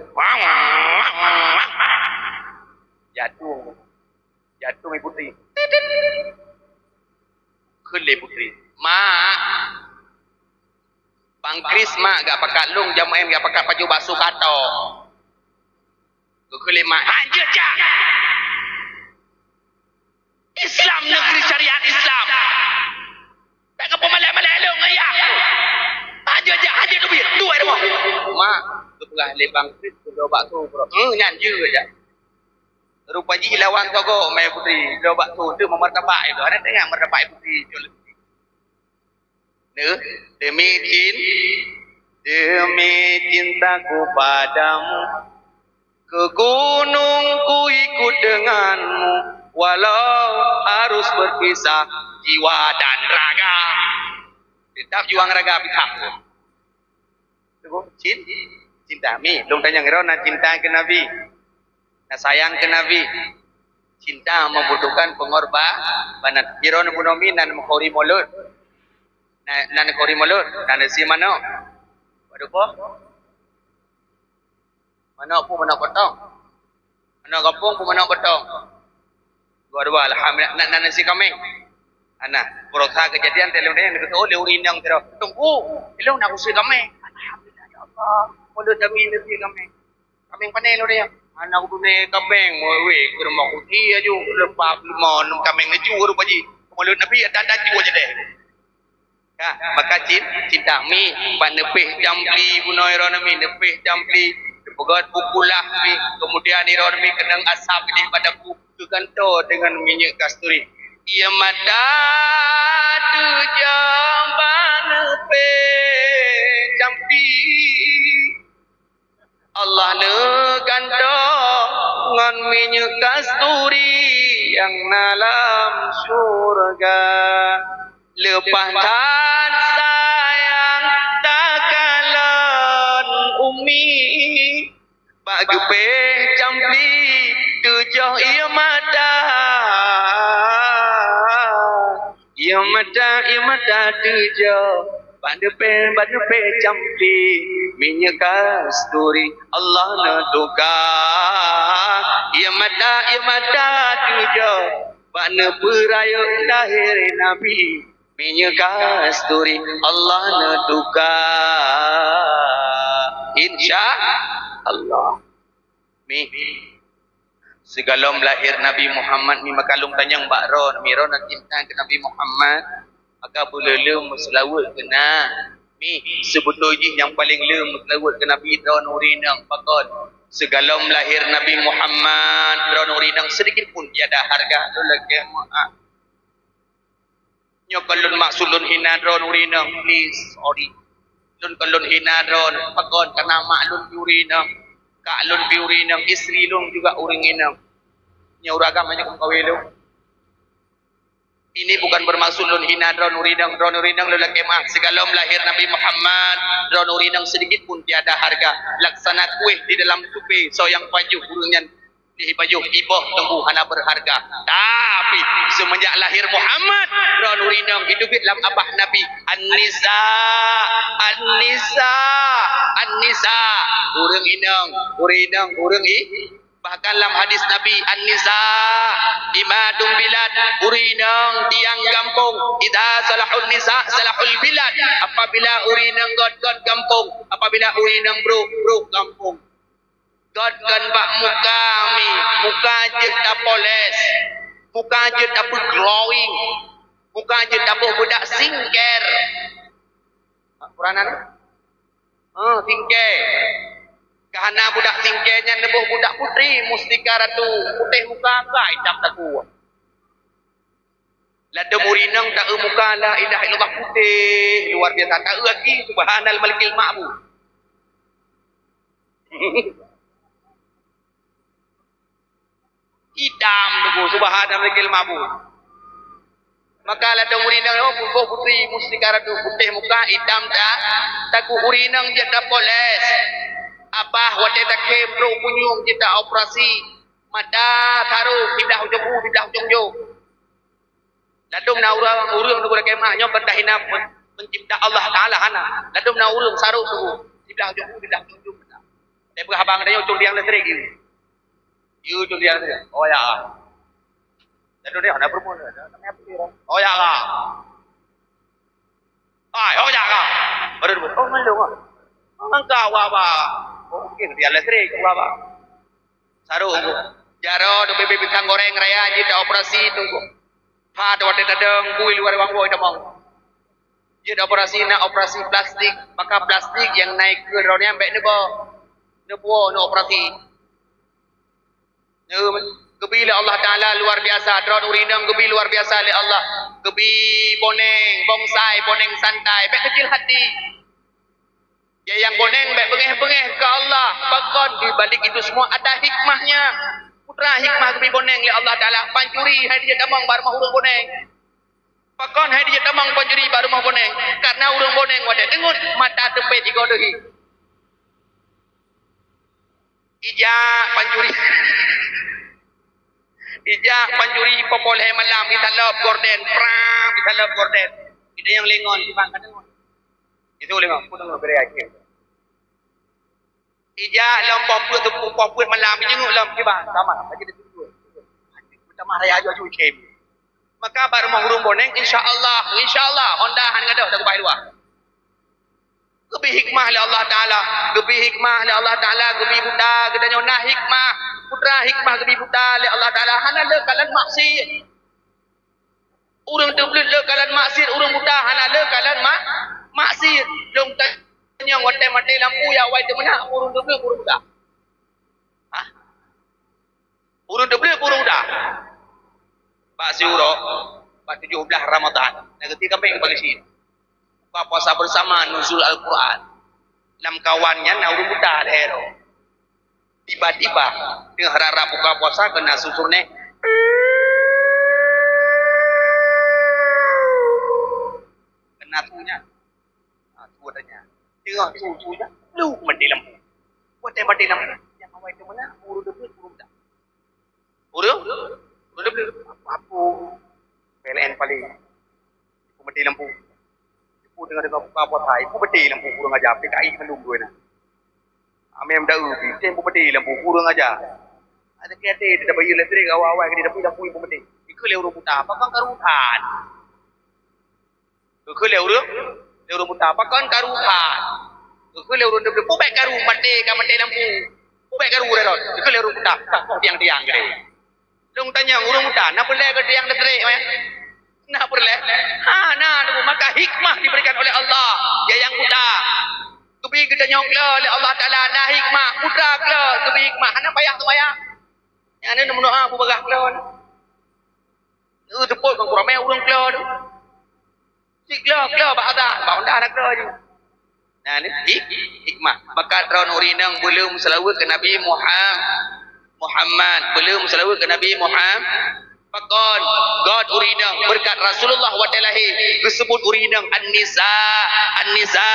Jatuh. Jatuh mi putri. Kheun lé putri. Mak. Bang Kris, mak, gak pakat lôn, jamaen gak pakat pajoh bakso kato. Geukheun lé mak. Hanjeuet jak. Islam negeri syariat Islam. Tak keu peumalak-malak lôn ngon yah. Hanjeuet jak, hanjeuet teubiet. Duek rumoh. Mak, geupeugah lé Bang Kris, geupeugah bakso, bro. Hmm, nyan jeuet jak. Rupa jih lawan sogo mé putri. Geupeugah bakso, tu memartabat itu. Ada tengah martabat putri. Demi cin-, demi cintaku padamu, ke gunung ku ikut denganmu, walau harus berpisah jiwa dan raga. Tetap juang raga pisah. Cin-, cinta. Mi, lôn tanyong, droeneuh na cinta keu Nabi? Na sayang keu Nabi? Cinta membutuhkan pengorbanan. Droeneuh bunoe mi na meuhuri mulod? Na, na meuhuri mulod? Na neusie manok? Waduh, boh. Manok pun manok potong. Manok gampông pun manok potong. Dua-dua, alhamdulillah. Na, na neusie kaméng? Hana. Berusaha kejadian, teuh lôn tanyong, geuteu'oh lé ureueng inong sidroe. Teungku, ilôn na kusie kaméng. Alhamdulillah, ya Allah. Mulod Nabi neusie kaméng. Kaméng pané lôn tanyong? Hana kuduek kaméng, weh, keu rumoh kuti aju. Leupah leumo kaméng laju rupa jih. Mulod Nabi, ada-ada jua jadi. Ka, maka cin-, cinta mi, bak neupéh campli bunoe droeneuh mi, neupéh campli, neupeugöt bukulah mi, kemudian droeneuh mi keunong asap di pada ku, geugantoe deungon minyeuk kasturi. Ie mata teujoh bak neupéh campli. Allah neugantoe ngon minyeuk kasturi nyang na lam syeuruga. Leupah that sayang takalon umi, bak geupéh campli teujoh ie mata. Ie mata, ie mata teujoh, bak neupéh, bak neupéh campli minyeuk kasturi, Allah neutuka. Ie mata, ie mata teujoh, bak neupeurayeuk lahé Nabi, minyeuk kasturi, Allah neutuka. Insya Allah. Mi, sigohlom lahé Nabi Muhammad mi maka lôn tanyong bak droeneuh, mi droeneuh cinta keu Nabi Muhammad, maka beu le-le meuseulaweuet keu na. Mi, seubeutôi jih nyang paleng le meuseulaweuet keu Nabi droeneuh ureueng inong, pakon? Sigohlom lahé Nabi Muhammad, droeneuh ureueng inong seudikit pun tiada harga, lôn lakèe meu'ah. Nyoe kon lôn maksud lôn hina droeneuh ureueng inong, please, sorry. Lôn kon lôn hina droeneuh, pakon, karena mak lôn pih ureueng inong, kak lôn pih ureueng inong, istri lôn juga ureueng inong. Nyoe ureueng agam nyoe kon kawé lôn. Ini bukan bermaksud lôn hina droeneuh ureueng inong, droeneuh ureueng inong lôn lakée meuah. Sigohlom lahé Nabi Muhammad, droeneuh ureueng inong seudikit pun tiada harga. Laksana kuéh di dalam tupe, soe nyang pajoh ureueng nyan lé pajoh, iboh teungku hana berharga. Tapi, seumenjak lahé Muhammad, droeneuh ureueng inong jiteubiet lam abah Nabi. An-nisa, an-nisa, an-nisa. Ureueng inong, ureueng inong, ureueng i-, Bahkan lam hadis Nabi, "An-nisa imadul bilad," ureueng inong tiang gampông. "Idza salahun nisa, salahul bilad." Apabila ureueng inong göt, göt gampông. Apabila ureueng inong brôk, brôk gampông. Göt kon bak muka mi, muka jeuet tapoles, muka jeuet tapeuglowing, muka jeuet taboh beudak skincare. Quran ada? Ha, singkée. Ka hana budak singkée nyan neuboh budak putri, mustika ratu, putéh muka, ka itam takue. Ladôm ureueng inong taeu muka la ilaha illallah putéh, luar biasa. Taeu aki, subhanal malikil ma'bud. Itam teungku, subhanal malikil ma'bud. Maka ladôm ureueng inong, oh, boh putri mustika ratu, putéh muka, itam ta-, takue. Ureueng inong jeuet tapoles. Abah watée takhém trok punyueng jeuet taoperasi. Mata sarô siblah ujong u, siblah ujong jôk. Ladôm na ureueng, ureueng teungku lakée meuah, nyoe kon tahina pen-, pencipta Allah Taala hana. Ladôm na ureueng sarô teungku, siblah ujong u, siblah ujong jôk. Watée peugah abang tanyoe cong tiang listrik. Yue cong tiang listrik. Oh ya. Lalu dia hana berumur. Oh ya ka. Ai, oh ya ka. Baru dia, oh, malu ka. Mangka wa ba. Oh, mungkin dia listrik wa ba. Sarô. Jaro tu bibit pisang goreng raya jeuet taoperasi teungku. Pat watée tadong bui luar ruang bui tamong. Jeuet operasi na operasi plastik, maka plastik nyang na ikeue droe nyan bék neuba. Neuba neuoperasi. Neu-, geubi lé Allah Taala luar biasa, droe ureueng inong geubi luar biasa lé Allah. Geubi boneng, bonsai, boneng santai, bék keucil hati. Ya nyang boneng bék beungéh-beungéh keu Allah. Pakon di balik itu semua ada hikmahnya. Peue teuma hikmah geubi boneng lé Allah Taala, pancuri hai dijak tamong bak rumoh ureueng boneng. Pakon hai dijak tamong pancuri bak rumoh boneng? Karena ureueng boneng watée deungon mata teupet igoe deuhi. Ijak pancuri. Ijak pancuri popo lhée malam, isalop gorden, prang, isalop gorden. Ida nyang lengon, iban ka deungon. Itu lengon, pun deungon beri akhir. Ijak lom poh peuet, poh peuet malam, ijeungok lom kiban, sama, lagi dia tunggu. Pertama raya aju-aju ikhém. Maka bak rumoh ureueng boneng, insya Allah, insya Allah, honda hana gadoh dak ubah luwa. Geubi hikmah lé Allah Taala, geubi hikmah lé Allah Taala, geubi buta, geutanyoe na hikmah, peue teuma hikmah geubi buta lé Allah Taala, hana le kalon maksiet. Ureueng teubleuet le kalon maksiet, ureueng buta hana le kalon ma-, maksiet. Lôn tanyong watée maté lampu ya awai teumeuna ureueng teubleuet ureueng buta. Hah? Ureueng teubleuet ureueng buta. Bak siuroe, bak tujoh blaih Ramadhan, na geuti kambeng bak geuchik. Buka puasa bersama nuzul Al-Quran. Lam kawan nyan na ureueng buta lhée droe. Tiba-tiba, teungoh rap-rap buka puasa, keunan su nyan. Keunan su nyan. Ha, su nyan. Teungoh su, su nyan, lu maté lampu. Watée maté lampu, nyang awai teumeuna, ureueng teubleuet, ureueng buta. Ureueng? Ureueng teubleuet. Apa-apa. P L N paling. Ibu mati lampu. Ibu tengah-tengah buka puasa, ibu mati lampu kurang ajar. P K I mandum dua na. Amém dah ubi, tem ibu mati lampu kurang ajar. Ada kete, dia dah bayar listrik, awal-awal kena lampu, lampu ibu mati. Ikut lewat rumah, apa kan karutan? Geukheun lé ureueng, lé ureueng buta, pakon karu that. Geukheun lé ureueng teubleuet, peue bék karu maté ka maté lampu. Peue bék karu rot. Geukheun lé ureueng buta, ka koh tiang-tiang keudéh. Lôn tanyong ureueng buta, na peureulée keu tiang listrik, meh? Na peureulée? Hana, maka hikmah diberikan oleh Allah. Ya nyang buta. Geubi geutanyoe klo lé Allah Taala na hikmah, putra klo geubi hikmah, hana payah seumayang. Nyang na meudoa bubagah klo. Teupot ngon kuramé ureueng klo tu. Siklo, klo bak atas, bak honda na klo ju. Nah, ni hik-, hikmah. Maka droe ureueng inong beuleum seulaweuet keu Nabi Muham-, Muhammad, beuleum seulaweuet keu Nabi Muham-, Pakon, göt ureueng inong, beureukat Rasulullah watèe lahé geuseubut ureueng inong, "An-nisa, an-nisa,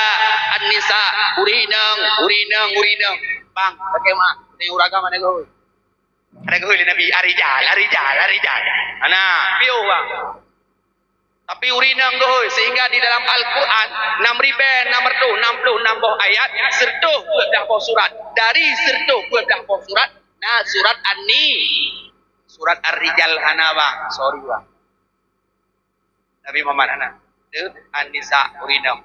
an-nisa." Ureueng inong, ureueng inong, ureueng inong. Bang, pakai mak, tengok ureueng agam ada geuhôi. Ada geuhôi lé Nabi, "Ar-rijal, ar-rijal, ar-rijal." Ana, piôh bang. Tapi ureueng inong geuhôi, sehingga di dalam Al-Quran, nam ribèe nam reutôh nam ploh nam boh ayat, sireutôh dua blah boh surat. Dari sireutôh dua blah boh surat, na surat An-Ni-, surat Ar-Rijal hana, bang. Sorry, bang. Nabi Muhammad hana. Deuh, An-Nisa, ureueng inong.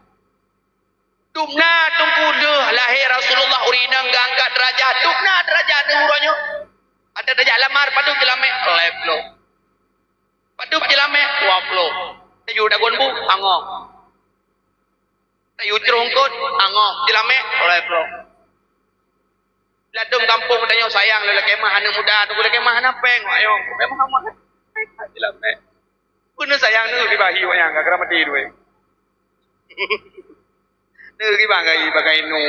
Dum na teungku deuh lahé Rasulullah ureueng inong geuangkat deurajat. Dum na deurajat deuh uroe nyoe. Ada deurajat lamar padub jeulamèe, lhèe ploh. Padub jeulamèe, dua ploh. Tayue dagon bu, angoh. Tayue crông kot, angoh. Jeulamèe, lhèe ploh. Ladôm gampông tanyoe sayang lé lakèe mah aneuk muda, teungku lakèe mah hana pèng, ayo. Pèng mah, mah. Jeulamèe. Peue sayang neu kibahi wayang ka keuramati duek. Neu kiban gai bagai nu,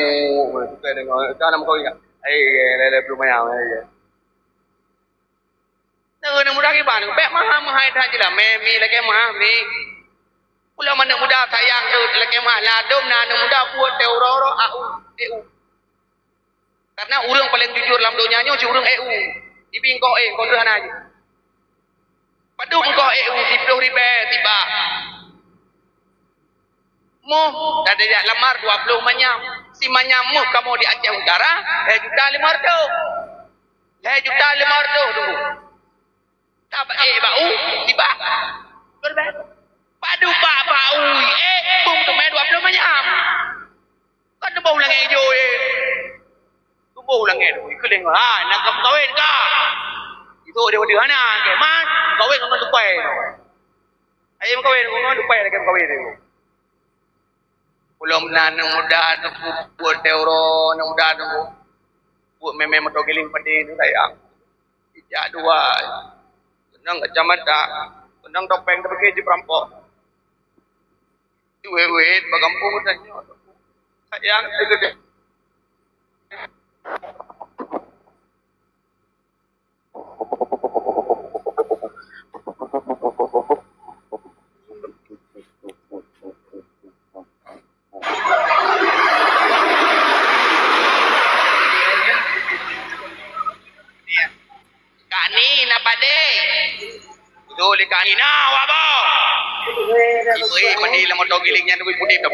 bukan dengan, ka nam kau ingat. Ai, lele belum mayang, ai. Neu neu muda kiban, bèk mahai-mahai that jeulamèe, mi lakèe mah, mi. Ulôn aneuk muda sayang tu lakèe mah, ladôm na aneuk muda buet teuh uroe-uroe, au, eu. Karena ureueng paleng jujur lam donya nyoe cit ureueng eu. Ibi engkau eh, engkau tu hana jih. Padub engkau eu, siploh ribèe sibak. Moh, dah dijak lamar dua ploh manyam. Simanyam moh kamoe di Aceh Utara, lhèe juta limong reutôh. Lhèe juta limong reutôh tu. Tabak eh bak u, sibak. Padub bak, bak u, eh, bum teumè dua ploh manyam. Kan tuboh langèt ijo, eh. Tuboh langèt, ikeuléng, ha, nak ka meukawen ka. Itu dia, dia hana, ke, man, meukawen ngon tupai. Ayo meukawen, ngon tupai lagi meukawen tu. Ulôn na aneuk muda tu, buet teuro, aneuk muda tu. Buet mè-mè moto giling padé tu, sayang. Ijak dua. Keunong kacamata, keunong topeng, tapi jiperampok. Wét-wét bak gampông tanyoe. Sayang, teugeudeh. Kani na padé. Beutôi lé kani na, wak boh. Ibu, eh, padé lam moto giling nyan, weh, padé dah.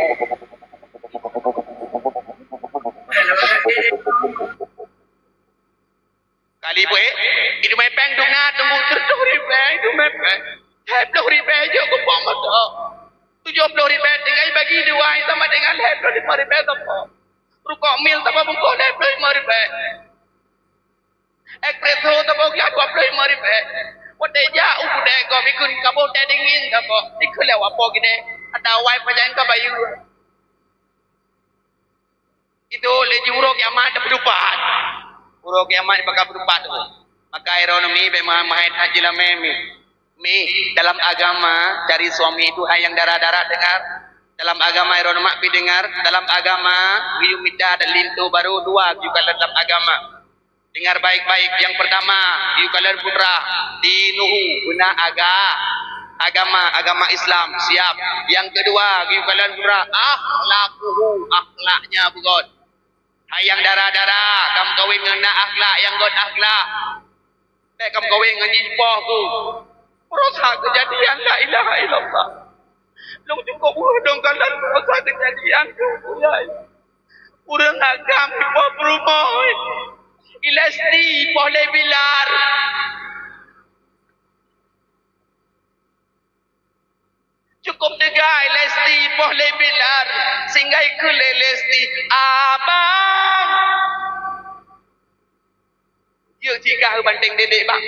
Kali, eh, itu mai pèng dum na, tunggu, seratus ribèe, itu mai pèng. Lhèe ploh ribèe jok keu pom moto. Tujoh ploh ribèe tinggai bagi dua, sama dengan lhèe ploh lima ribèe sapo. Rukok mil sapo bungkôh lhèe ploh lima ribèe. Espresso saboh glah dua ploh lima ribèe. Watèe jak u keudè gob ikheun kamoe teh dingin saboh. Ikheun lé wapo geude. Ada awai pajan ka bayeue. Itu lé ji uroe kiamat dah peudupat. Uroe kiamat bakal peudupat tu. Maka ironomi bèk mahai-mahai that jilamé mi. Mi, dalam agama cari suami itu hai nyang dara-dara dengar. Dalam agama ironomak pi dengar. Dalam agama geuyue mita dan linto baru dua geuyue kalon dalam agama. Dengar baik-baik. Yang pertama, geuyue kalon putra, dinuhu, beuna aga-, agama, agama Islam, siap. Yang kedua, geuyue kalon putra, akhlakuhu, akhlaknya beugöt. Hai nyang dara-dara, kam kawin ngon na akhlak nyang göt akhlak. Bèk kam kawin ngon jipoh ku. Peurasa keujadian la ilaha illallah. Lôn cukôp uroe dong kalon peurasa keujadian ku, ya. Ureueng agam jipoh peurumoh. Ilesti poh lé Bilar. Cukôp teuga Lesti poh lé Bilar, singgai keu lé Lesti, "Abang." Yuk cigah banteng dedek bang.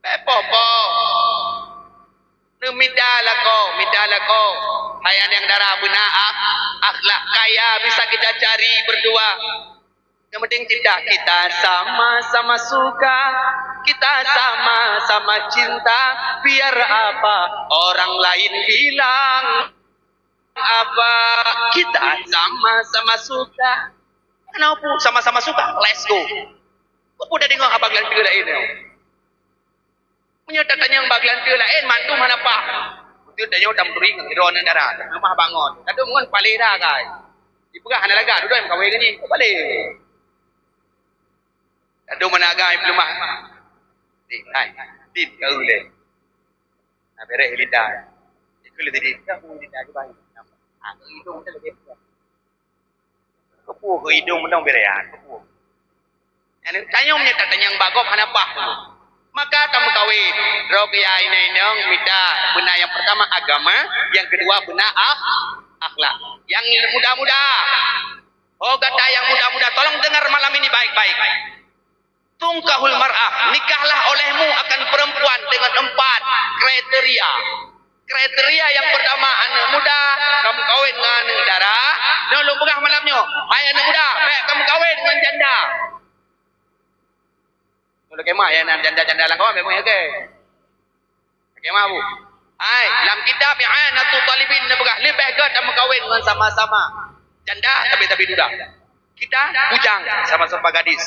Bèk poh-poh. Neumita lakoe, mita lakoe. Hai nyang dara beuna ak-, akhlak kaya bisa kita cari berdua. Yang penting cinta kita sama-sama suka, kita sama-sama cinta, biar apa orang lain bilang apa, kita sama-sama suka. Kenapa sama-sama suka? Let's go. Kok udah dengar abang yang lain? Meunyoe tatanyong bak geulante laén, mandum hana paih. Beutôi tanyoe tameuturi ngon droeneuh dara, leumah bangon. Ladôm ngon palé dah, guys. Dipeugah hana lagak, dudoe meukawen ngon jih, palé. Ladôm hana agam leumah. Ni, hai, tin ka ulée. Nah, bereh Linda. Ikut Linda, dah pun Linda juga. Ah, itu kita lebih. Keupeue keu idong meunong birean, keupeue? Nyang tanyoe meunyoe tatanyong bak gob hana paih. Maka tameukawen, droe keu ya inong-inong mita beuna nyang peurtama agama, nyang keudua beuna akh-, akhlak. Nyang muda-muda, oh gata nyang muda-muda, tolong dengar malam ini baik-baik. Tungkahul mar'ah, nikahlah olehmu akan perempuan dengan empat kriteria. Kriteria yang pertama, aneuk muda, kamu kawin ngon aneuk dara. Nyoe lôn peugah malam nyoe, hai aneuk muda, bèk kamu kawin ngon janda. Nyoe lakèe mak, ya, nan janda-janda lam kawan, bèk meuhai, oke? Lakèe mak, Bu. Hai, lam kitab I'anatul Talibin neupeugah, leubeh gèt tameukawen ngon sama-sama janda, tapi-tapi duda. Kita bujang, sama-sama gadis.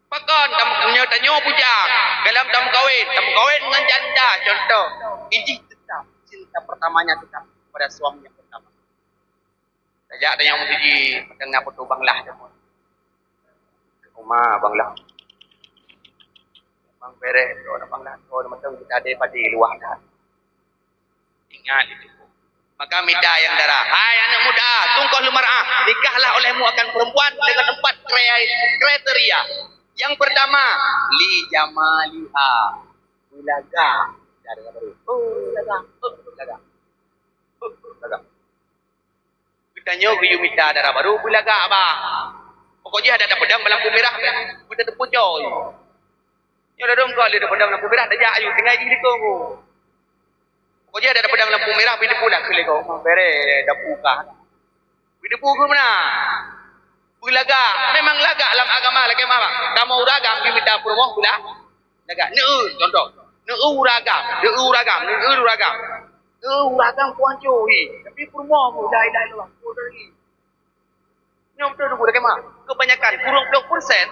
Pakon tam-, nyoe tanyoe bujang, dalam tameukawen, tameukawen ngon janda, contoh, ijih tetap, cinta pertamanya tetap kepada suami yang pertama. Tajak tanyoe meutuji, mantong na foto Bang Lah teumon. Uma Bang Lah. Bang Bereh, tu na Bang Lah, tu na mantong kita ada pada luah dah. Ingat itu. Maka mita nyang dara. Hai aneuk muda, tungkahul mar'ah, nikahlah olehmu akan perempuan dengan empat kre-, kriteria. Yang pertama, li jamaliha. Beulaga. Dara baru. Oh, beulaga. Oh, beulaga. Oh, beulaga. Geutanyoe geuyue mita dara baru beulaga, bah. Pokok jih adak tapeudong lam lampu mirah, beh. Beuteupue joi. Nyoe ladôm goe lé tapeudong lam lampu mirah, tajak ayue tinggai jih likot. Pokok jih adak tapeudong lam lampu mirah, beuteupue lah keu likot. Bereh dapu kah. Beuteupue keu meunan. Beulaga, memang lagak lam agama lakèe mak. Kamoe ureueng agam geumita peurumoh beulah. Lagak, neu, contoh. Neu ureueng agam, neu ureueng agam, neu ureueng agam. Neu ureueng agam kuanco, hi. Tapi peurumoh, la ilaha illallah. Nyoe beutôi teungku, lakèe mak. Kebanyakan, kureueng ploh persen,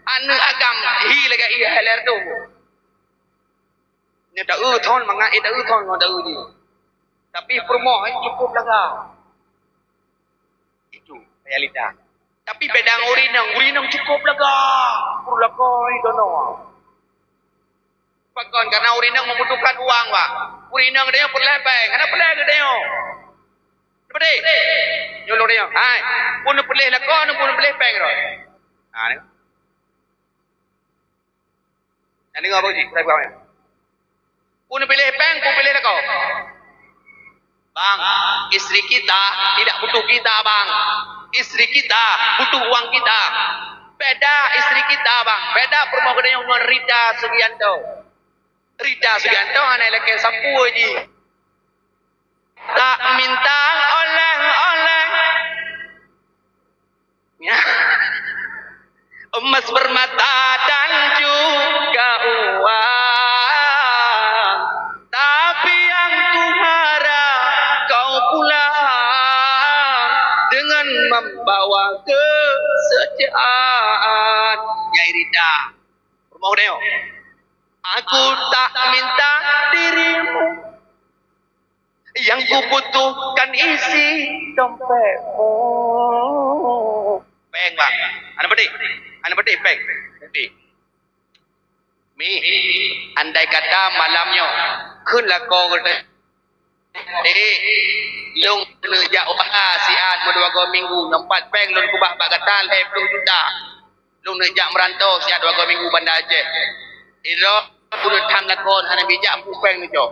aneuk agam hi lagèe hi heler tu. Nyoe taeu thon, mangat eh taeu thon ngon taeu jih. Tapi peurumoh, eh, cukup lagak. Itu realita. Tapi beda ngon ureueng inong, ureueng inong cukup lagak. Peureulakôi dono. Pakon, karena ureueng inong membutuhkan uang, Pak. Ureueng inong geutanyoe peureulèe pèng, hana peureulèe geutanyoe. Neupeudeh. Nyoe lôn tanyong, hai, pun neupeudeh lakoe, pun neupeudeh pèng droe. Ha, ni. Nyan deungoe bagoe cit, peue peugah nyan. Pun piléh pèng, pun piléh lakoe. Bang, istri kita tidak butuh kita, Bang. Istri kita butuh uang kita. Beda istri kita, Bang. Beda peurumoh geutanyoe ngon Rita Sugianto. Rita Sugianto hana ilakèe sapeue jih. Tak minta oleh-oleh. Ya. Emas permata dan juga uang. Tapi yang kuharap kau pulang dengan membawa kesejahteraan. Nyai Rita. Peurumoh geutanyoe. Aku tak minta dirimu. Yang kubutuhkan isi dompetmu. Pèng, Bang. Hana peudeh. Hana peudeh, pèng. Peudeh. Mi, andai kata malam nyoe, kheun lakoe geutanyoe, "Eh, lôn neujak usaha siat meudua goe minggu, nyoe pat pèng lôn keubah bak gata lhèe ploh juta. Lôn neujak meuranto siat dua goe minggu Banda Aceh." Sidroe, ulôn tham lakoe hana bijak, peuet pèng neucok.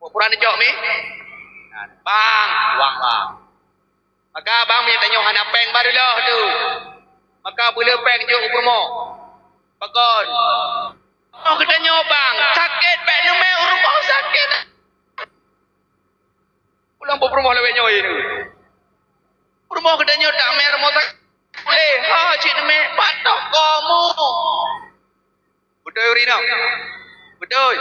Pura neucok mi? Bang, wang bang. Maka bang meunyoe tanyoe hana pèng bak reuloh tu. Maka beu le pèng jok u peurumoh. Pakon? Oh, geutanyoe bang, sakét bèk neumè u rumoh sakét. Pulang peurumoh lawét nyoe ni. Peurumoh geutanyoe tak mè rumoh sakét. Lé, ha cit neumè, patok komo. Beutôi ureueng inong? Beutôi.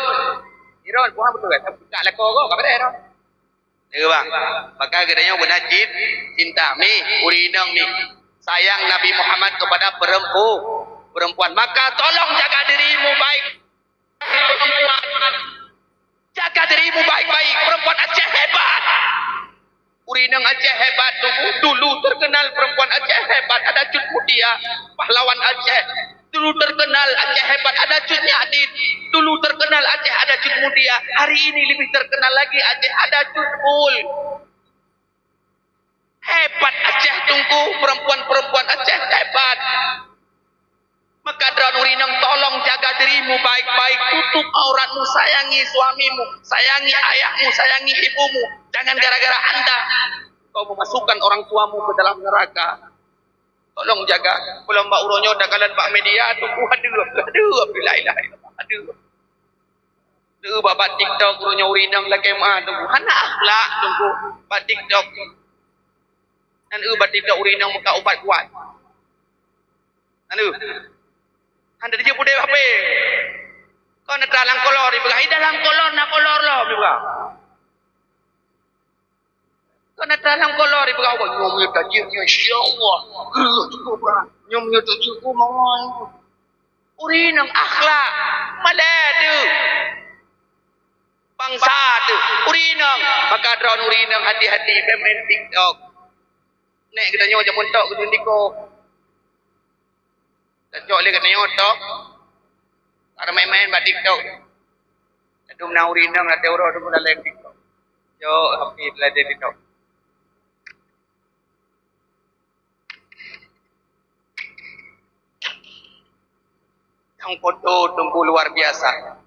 Iron, puhan beutôi kan? Buka lakoe ko, ka beureh dah. Ya, bang. Maka geutanyoe beuna cit, cinta mi, ureueng inong mi. Sayang Nabi Muhammad kepada perempu-, Perempuan, maka tolong jaga dirimu baik. Perempuan, jaga dirimu baik-baik. Perempuan Aceh hebat. Ureueng inong Aceh hebat dulu. Dulu terkenal perempuan Aceh hebat, ada Cut Mutia, pahlawan Aceh. Dulu terkenal Aceh hebat, ada Cut Nyak Dit. Dulu terkenal Aceh, ada Cut Mutia. Hari ini lebih terkenal lagi Aceh, ada Cut Bul. Hebat Aceh, Teungku, perempuan-perempuan Aceh hebat. Maka droeneuh ureueng inong, tolong jaga dirimu baik-baik, tutup auratmu, sayangi suamimu, sayangi ayahmu, sayangi ibumu. Jangan gara-gara anda kau memasukkan orang tuamu ke dalam neraka. Tolong jaga. Kalau bak uroe nyoe takalon bak media tu, uh, aduh, aduh, aduh, la ilaha illallah, aduh. Deuh bak, bak TikTok, uroe nyoe ureueng inong lakèe meu'ah, Teungku. Hana akhlak, Teungku, bak TikTok. Nan eu bak TikTok ureueng inong meukat ubat kuat. Nan eu. Hana dijeuet pudek H P. Kon atra lam kolor ipeugah, "Ih, dalam kolor na kolor lom," ipeugah. Kon atra lam kolor ipeugah, "Wah, nyoe meunyoe tajeuet nyoe, insya Allah, greuh cukup brat. Nyoe meunyoe tajeuet, oh, mawai." Ureueng inong akhlak malèe deuh. Bangsa deuh. Ureueng inong, maka droeneuh ureueng inong hati-hati bèk main TikTok. Nèk geutanyoe jameun tok geuteuntiko. Tacok lé geutanyoe tok. Ka main-main bak TikTok. Ladôm na ureueng inong latèe uroe teungku laleng TikTok. Jok H P latèe TikTok. Dang foto Teungku luar biasa.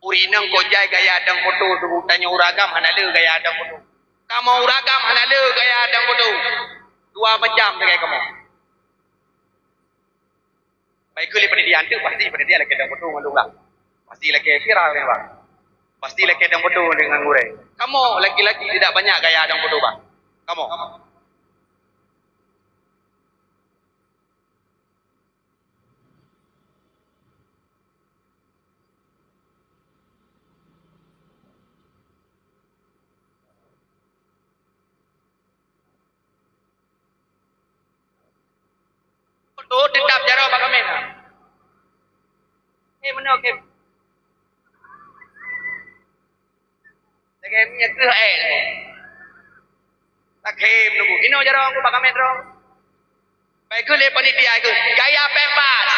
Ureueng inong kok jai gaya dang foto Teungku, tanyoe ureueng agam hana le gaya dang foto. Kamoe ureueng agam hana le gaya dang foto. Dua macam sagai kamoe. Baik keu lé panitia, anteuk pasti panitia lakèe dang foto ngon lôn lah. Pasti lakèe viral nyan, bang. Pasti lakèe dang foto dengan gurèe. Kamoe laki-laki tidak banyak gaya dang foto, bang. Kamoe. Beutôi, teutap jaroe bak kaméng. Eh, meunoe, oke. Lagèe miet keuh, eh. Takhém nunggu. Inoe jaroe ku bak kaméng droe. Baik keuh lé panitia keuh. Gaya bebas.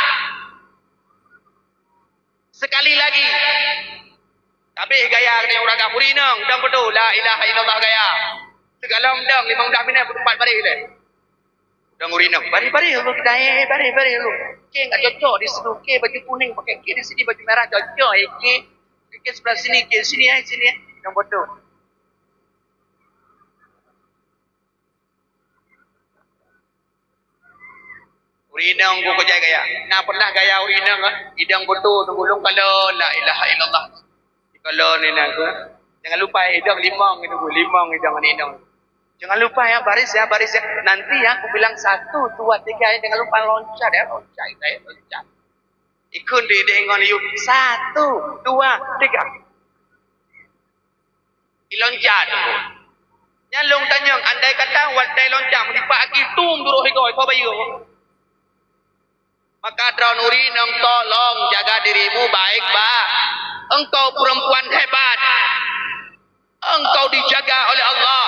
Sekali lagi. Habéh gaya keuneuk ureueng agam, ureueng inong, dang beutôi, la ilaha illallah gaya. Sigohlom dang, limong blah minèt, peuet teumpat baréh lé. Dang ureueng inong, baréh-baréh lôn, eh, baréh-baréh lôn. Kèe enggak cocok di situ, kèe baju kuning pakai, kèe di sini baju merah cocok, eh, kèe, kèe sebelah sini, kèe sini, eh, sini, eh. Dang beutôi. Ureueng inong ku keujai gaya. Na pernah gaya ureueng inong, eh? Idong beutôi teungku, lôn kalon, la ilaha illallah. Kalon inong ku. Jangan lupa idong limong itu, limong idong aneuk inong. Jangan lupa ya, baris ya, baris ya. Nanti ya, aku bilang satu, dua, tiga ya, jangan lupa loncat ya, loncat, ya, loncat. Ikheun di, di ngon yub. Satu, dua, tiga. Iloncat. Nyan lôn tanyong, andai kata watèe loncat meusipat aki tum duroh igoe, igoe bayeue. Maka droeneuh ureueng inong, tolong jaga dirimu baik-baik. Engkau perempuan hebat. Engkau dijaga oleh Allah.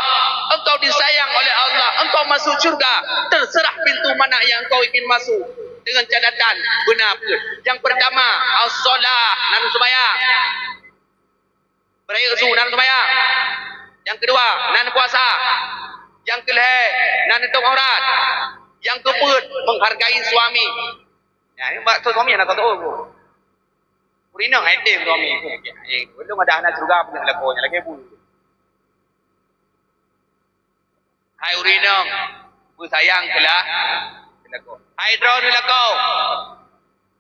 Engkau disayang oleh Allah. Engkau masuk syurga. Terserah pintu mana yang engkau ingin masuk. Dengan catatan, beuna peuet. Yang pertama, as-shalah, nan seumayang. Beurayeuk su nan seumayang. Nyang keudua, nan puasa. Nyang keulhèe, nan nutup aurat. Nyang keupeuet, menghargai suami. Nyan, maksud suami hana tatu'oh. Ureueng inong hai tem suami. Eh, ulôn ada aneuk syeuruga pun lakoe nyan lagèe bu. Hai ureueng inong, beusayang keu la-, keu lakoe. Hai droeneuh lakoe,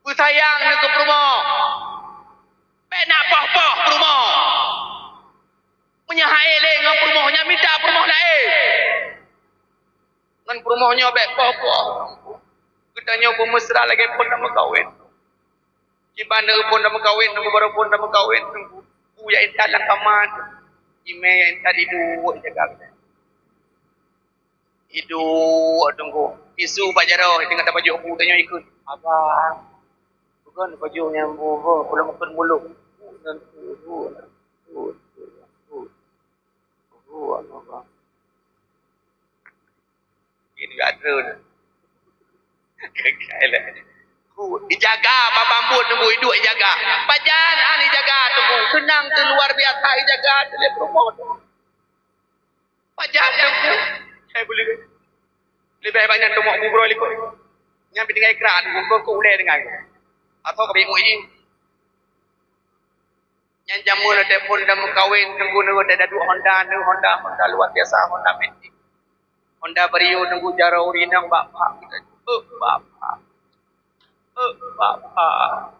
beusayang neuh keu peurumoh. Bèk na poh-poh peurumoh. Meunyoe han ék lé ngon peurumoh nyan, mita peurumoh laén. Ngon peurumoh nyoe bèk poh-poh. Geutanyoe beumeusra lagèe phon na meukawen. Kiban na phon na meukawen, na barô phon na meukawen. Peue nyang intat lam kama, imè nyang intat iduek jaga geutanyoe. Iduek teungku. Isu bak jaroe, teungoh tapajoh bu tanyoe ikheun, "Abang, Kon baju nyang buho, belum kon muluk. Ini ada. Gagai lah. Dijaga, babah buet teungku, iduek ijaga. Pajan han ijaga teungku. Keunang teuh luar biasa ijaga teuh lé peurumoh teungku. Pajan teungku. Hai boleh. Leubeh banyak teumok bugroe likot. Nyang pih tinggai krak teungku, kok ulèe dengan. Atau kami mui. Nyan jameun watèe phon dan meukawen teungku, nyoe watèe daduek Honda, nyoe Honda, Honda luar biasa, Honda Matic. Honda Vario teungku, jaroe ureueng inong bak-bak. Eh, bak-bak. Eh, bak-bak.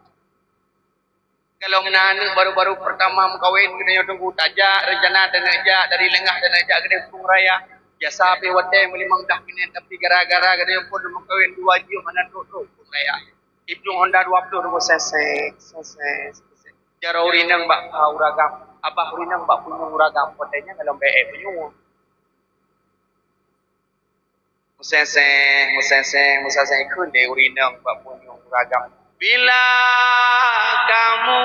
Kalau meunan aneuk baru-baru pertama meukawen, geutanyoe teungku tajak, rencana dan jak, dari leungah dan jak keudéh Peung Raya. Biasa pih watèe meulimong blah minèt, tapi gara-gara geutanyoe phon meukawen dua jeuem hana trok-trok Peung Raya. Iplueng Honda dua ploh teungku sesek, sesek, sesek. Jaroe ureueng inong bak, ah, ureueng agam, abah ureueng inong bak punyueng ureueng agam, watèe nyan dalam B M punyueng. Meusesek, meusesek, meusesek, kheun lé ureueng inong bak punyueng ureueng agam. Bila kamu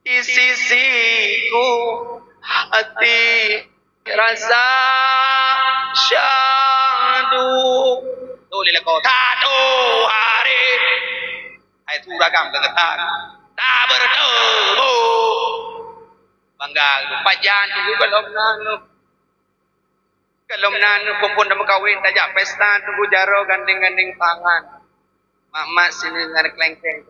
di sisiku, hati rasa syahdu. Tu lé lakoe, satu hari. Hai tu ureueng agam keu gata. Tak bertemu. Bangga, pajan tu kalau meunan. Kalau meunan, phon-phon dan meukawen, tajak pesta, teungku jaroe gandeng-gandeng tangan. Mak-mak sini ngon kelengkeng.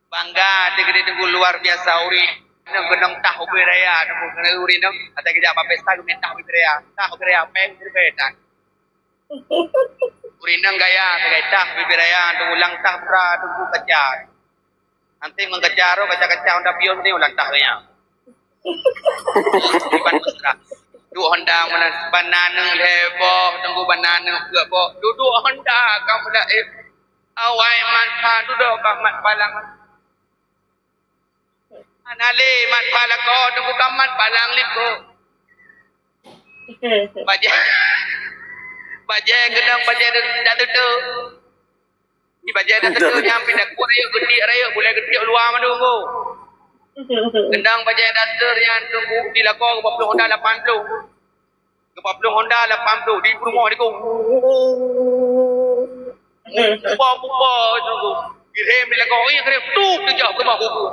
Bangga, di gede teungku luar biasa ureueng. Nang keunong tah ubé raya, teungku kena ureueng nang, ata geujak bak pesta, geumintah ubé raya. Tah ubé raya, pèng ubé tan. Ureueng inong gaya, sagai tah bibiraya, teungku ulang tah pura, teungku kaca. Nanti ngon kaca roh, kaca-kaca Honda Vios ni ulang tah gaya. Iban mesra. Duek Honda meunan, ban aneuk lhèe boh, teungku ban aneuk peuet boh. Duduek Honda ka meudaép. Awai mat pha dudoe ka mat palang. Hana lé mat pha lakoe, teungku ka mat palang likot. Bajèe, bajèe keunong, bajèe dak teuteuk. Di bajèe dak teuteuk nyan pih dak kuat rayeuk, geudiek rayeuk, bulèe geudiek luwa mandum, teungku. Keunong bajèe dak teuteuk nyan, teungku, di lakoe geupaplueng Honda lapan ploh. Geupaplueng Honda lapan ploh di peurumoh di kong. Buba-buba tu. Girem di lakoe, girem tup teujak peurumoh bubu.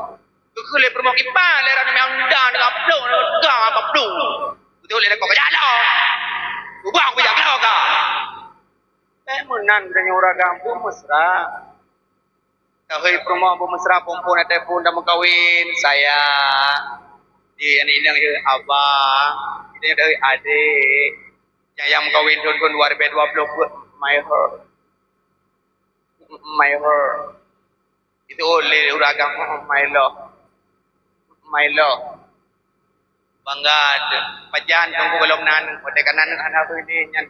Geukheun lé peurumoh kiban lé rot nyang Honda lapan ploh, ga lapan ploh. Beutôi lé lakoe, "Kajak lom. Ubang bijak lom ka." Eh, meunan geutanyoe ureueng agam beumesra. Tahui peurumoh beumesra, phon-phon, watèe phon dan meukawen, sayang. Di aneuk inong jih abang, di aneuk inong jih adék. Nyang, nyang meukawen thôn-thôn dua ribèe dua ploh peuet, my her. My her. Itu lé ureueng agam, my love. My love. Bangga teuh. Pajan teungku kalau meunan, watèe ka na aneuk hana teuh nyan.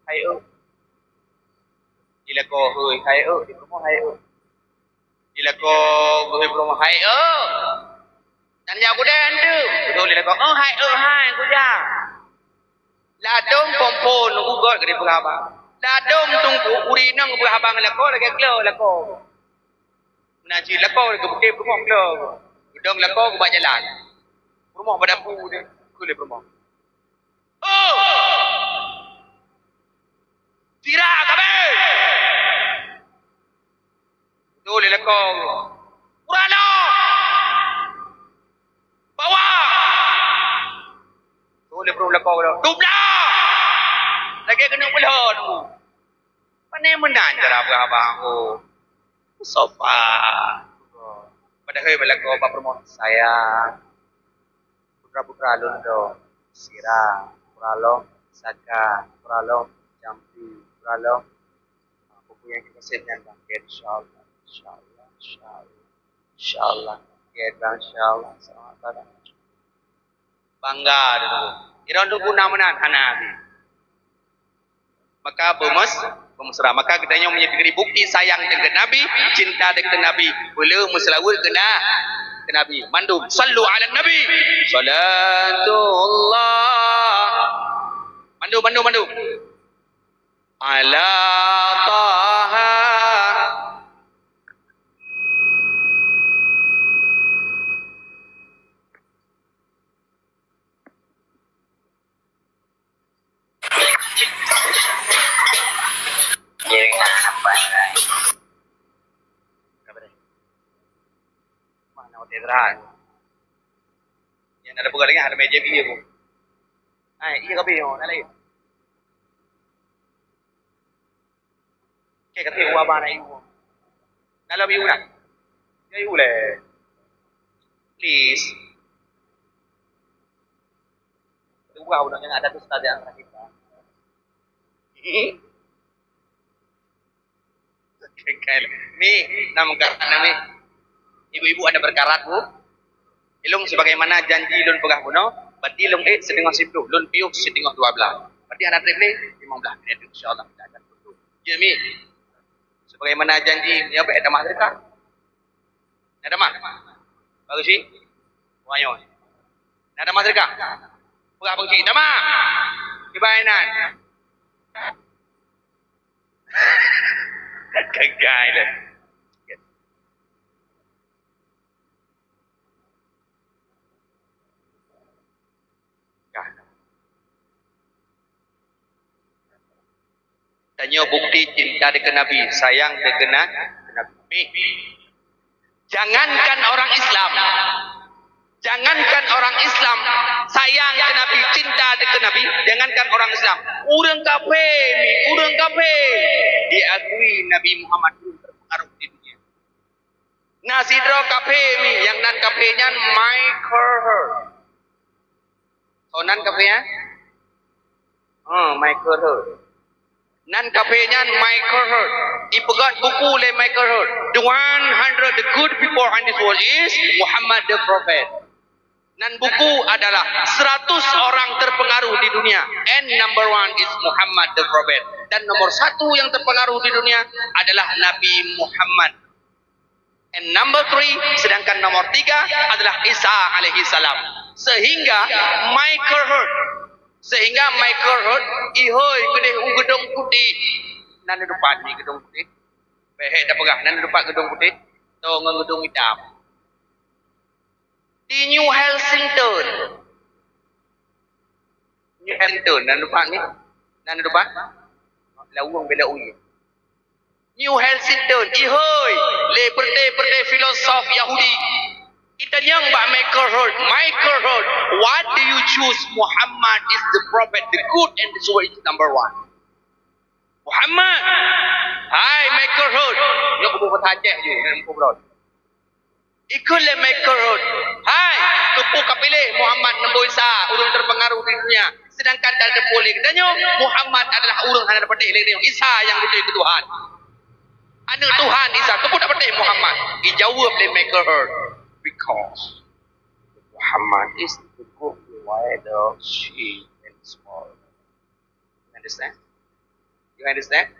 Hai, oh. Di lakoe, hôi, hai, eu, di peurumoh, hai, eu. Di lakoe, hôi, peurumoh, hai, eu. Nyan jak kudèe, eunteuk. Beutôi di lakoe, oh, hai, eu, hai, kujak. Ladôm phôn-phôn, ugot keu dipeugah abang. Ladôm teungku, ureueng inong peugah abang lakoe, lagèe kleu lakoe. Meunan cit lakoe, geupeugah peurumoh kleu. Geudong lakoe, geuba jalan. Peurumoh bak dapu deh, keu lé peurumoh. Oh! Sira kabeh! Beutôi lé lakoe. Ureueng lom! Bawa! Beutôi lé peurumoh lakoe. Dum lom! Lagèe keuneuk peulhô teungku. Pane meunan cara peugah abang, oh. Sopan. Padahai bak lakoe bak peurumoh, sayang. Putra-putra lôn dong, Sira, Puralong, Saka, Puralong, Jampi, Puralong. Ah, buku nyang keu kasét nyan bang, oke, insyaallah, insyaallah, insyaallah. Insyaallah, oke, bang, insyaallah. Selamat datang. Bangga teungku. Irong teungku na meunan, hana habéh. Maka beumeus-, beumesra. Maka geutanyoe meunyoe teungku bukti sayang deungon Nabi, cinta deungon Nabi, beu le meuseulaweuet keu na-, keu Nabi. Mandum, sallu ala Nabi. Salatullah. Mandum, mandum, mandum. Ala Taha. Mana hotel Zahra? Yang ada bukan lagi ada meja dia pun. Hai, iya kami yang nak lain. Okey, kata ibu abang nak ibu. Nak lom ibu nak? Ya ibu leh. Please. Ibu nak nak ada tu ustaz yang kita. Gagal. Mi, nama kat nama mi. Ibu-ibu ada berkarat bu. Ilung sebagaimana janji lôn peugah bunoe, berarti lôn eh setengah siplôh, lôn piôh setengah dua belas. Berarti anak trip ni lima belas minit, insya-Allah kita akan tutup. Ya mi. Sebagaimana janji, ya apa ada masyarakat. Ada mah. Bagus sih. Wayo. Ada masyarakat. Peugah bangsi, ada mah. Kibainan. Gagai dah. Tanyoe bukti cinta deungon Nabi, sayang deungon Na-, Nabi. Jangankan orang Islam, jangankan orang Islam sayang keu Nabi, cinta deungon Nabi, jangankan orang Islam, ureuëng kafé, ureuëng kafé diakui Nabi Muhammad ureuëng terpengaruh di dunia. Na sidroe kafé mi, nyang nan kafé nyan Michael Herd. Soe nan kafé nyan? Oh, Michael Herd. Nan kafé nyan Michael Herd. Ipeugét buku lé Michael Herd. The one hundred the good people on this world is Muhammad the Prophet. Nan buku adalah seratus orang terpengaruh di dunia. And number one is Muhammad the Prophet. Dan nomor satu yang terpengaruh di dunia adalah Nabi Muhammad. And number three, sedangkan nomor tiga adalah Isa alaihi salam. Sehingga Michael Herd, sehingga Michael Herd ihôi keudeh u Gedong Putih. Nan dupat ni Gedong Putih. Bèk hek tapeugah, nan dupat Gedong Putih. Toh ngon Gedong Hitam. Di New Helsington. New Helsington, nan dupat ni. Nan dupat. Lawang bela uye. New Helsington, ihôi, lé peureté-peureté filosof Yahudi. Itanyong bak Michael Herd, Michael Herd, what do you choose? Muhammad is the prophet, the good and the true is number one. Muhammad, hai Michael Herd, nyoe kubu peutaceh je, nyoe kubu berot. Ikheun lé Michael Herd, "Hai, keupeue kapiléh Muhammad neumbôi Isa, ureuëng terpengaruh di dunia, sedangkan dan teupeue lé geutanyoe Muhammad adalah ureuëng hana teupatéh lé geutanyoe, Isa nyang beutôi keu Tuhan?" Aneuëk Tuhan Isa, keupeue teupatéh Muhammad? Ijaweueb lé Michael Herd, "Because Muhammad is the good leader, she and small." Understand? You understand?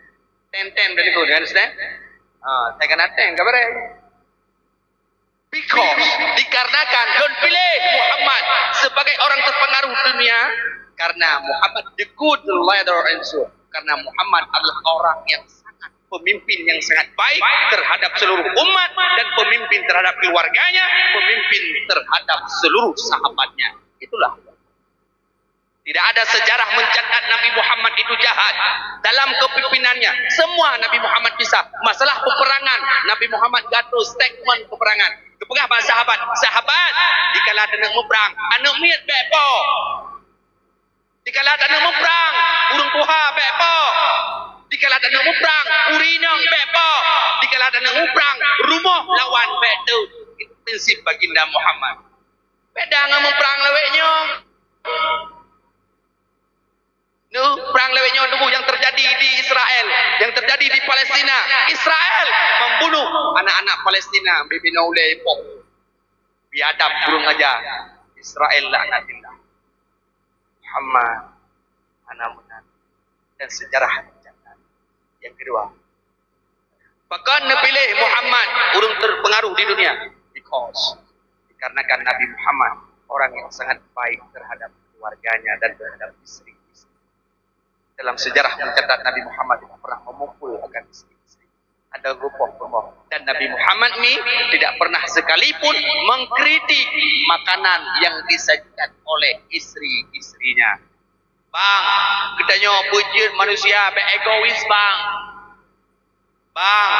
Ten ten dari tu, you understand? Ah, ten kena ten, kabaré. Because, dikarenakan lôn piléh Muhammad sebagai orang terpengaruh dunia, karena Muhammad the good leader and so, karena Muhammad adalah orang yang sangat pemimpin yang sangat baik terhadap seluruh umat dan pemimpin terhadap keluarganya, pemimpin terhadap seluruh sahabatnya. Itulah. Tidak ada sejarah mencatat Nabi Muhammad itu jahat. Dalam kepimpinannya, semua Nabi Muhammad bisa. Masalah peperangan, Nabi Muhammad gato statement peperangan. Geupeugah bak sahabat, "Sahabat, dikala taneuk muprang, aneuëk miet bèk po. Dikala taneuk muprang, ureuëng tuha bèk po. Dikala taneuk muprang, ureuëng inong bèk po. Dikala taneuk muprang, rumoh lawan bèk teuh." Itu prinsip Baginda Muhammad. Beda ngon muprang lawét nyoe. Nyoe, perang lawét nyoe dulu yang terjadi di Israel, yang terjadi di Palestina. Israel membunuh anak-anak Palestina, bibina ulée ipoh. Biadab kurang ajar. Israel laknatillah. Muhammad, anak meunan. Dan sejarah mencatat. Yang kedua, Pakon neupiléh Muhammad ureuëng terpengaruh di dunia? Because, dikarenakan Nabi Muhammad orang yang sangat baik terhadap keluarganya dan terhadap istri-istri. Dalam sejarah mencatat Nabi Muhammad tidak pernah memukul akan istri-istri. Ada rupoh-rupoh. Dan Nabi Muhammad ni tidak pernah sekalipun mengkritik makanan yang disajikan oleh istri-istrinya. Bang, geutanyoe beujeuet manusia bèk egois, bang. Bang,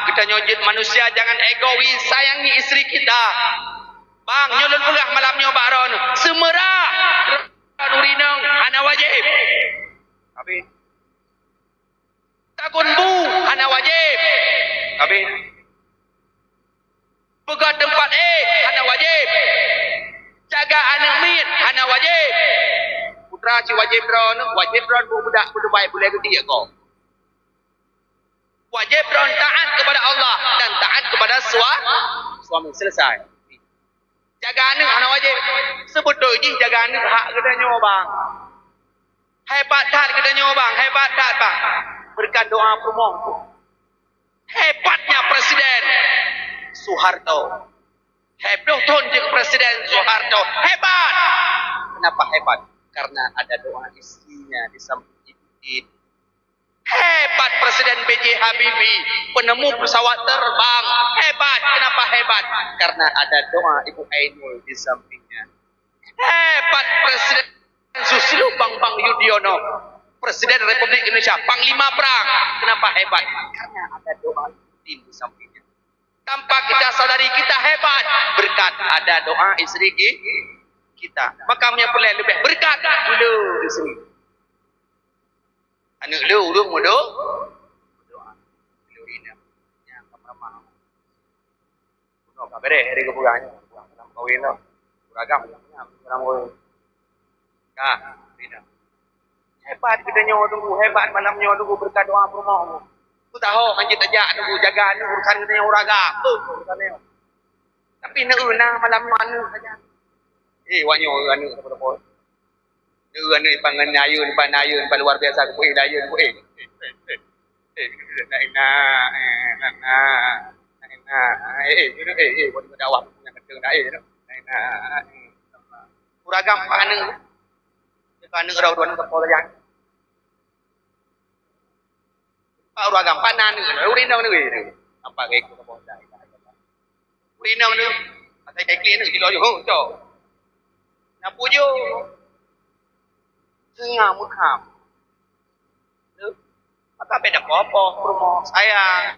geutanyoe jeuet manusia, jangan egois, sayangi istri kita. Bang, nyoe lôn peugah malam nyoe bak droeneuh, seumeurah droeneuh ureueng inong hana wajéb. Tapi takon bu hana wajéb. Tapi peugah teumpat éh hana wajéb. Jaga aneuk miet hana wajéb. Putra cit wajéb droeneuh, wajéb droeneuh bu beudak, beudeubai, bulèe geutiek gob. Wajéb droen taat kepada Allah dan taat kepada sua-, suami. Selesai. Jaga aneuk hana wajéb. Seubeutôi jih jaga aneuk hak geutanyoe, Bang. Hebat that geutanyoe, Bang. Hebat that, Bang. Berkat doa peurumoh tu. Hebatnya Presiden Soeharto. Hebat jeuet Presiden Soeharto. Hebat. Kenapa hebat? Karena ada doa istrinya di samping itu. Hebat Presiden B J Habibie, penemu pesawat terbang. Hebat. Kenapa hebat? Karena ada doa Ibu Ainul di sampingnya. Hebat Presiden Susilo Bambang Yudhoyono, Presiden Republik Indonesia, Panglima Perang. Kenapa hebat? Karena ada doa Ibu di sampingnya. Tanpa kita sadari, kita hebat berkat ada doa istri ki-, kita. Maka meunyoe peureulèe leubeh berkat, le istri. Aneuk le ureueng mudo. Bunoe ka bereh, hari kebuka ni. Buka dalam kawin tu. Beragam. Dalam kawin. Ka, bina. Hebat geutanyoe tunggu, hebat malam nyoe tunggu berkat doa peurumoh. Ku tahu kan jeuet tajak tunggu jaga ni urusan geutanyoe uragam. Urusan nyoe. Tapi neu na malam mana saja. Eh, wak nyoe aneuk apa-apa. Neu aneuk ipan ngan ayeun, ipan ayeun, ipan luar biasa ku eh, ayeun ku eh. Eh, eh, eh. Eh, nak ina, eh, nak na. Nak ina. Eh, eh, eh, eh, eh, buat dakwah punya kata nak eh, nak ina. Uragam paneuk. Paneuk rau dua nang kepala yang. Pak uragam panan ni, ureueng inong ni. Nampak gaya ikut apa dah. Ureueng inong ni, asai kai klik ni, gilo je, ho, cok. Nak pujuk. Tengah meukham. Maka beda popo, peurumoh sayang.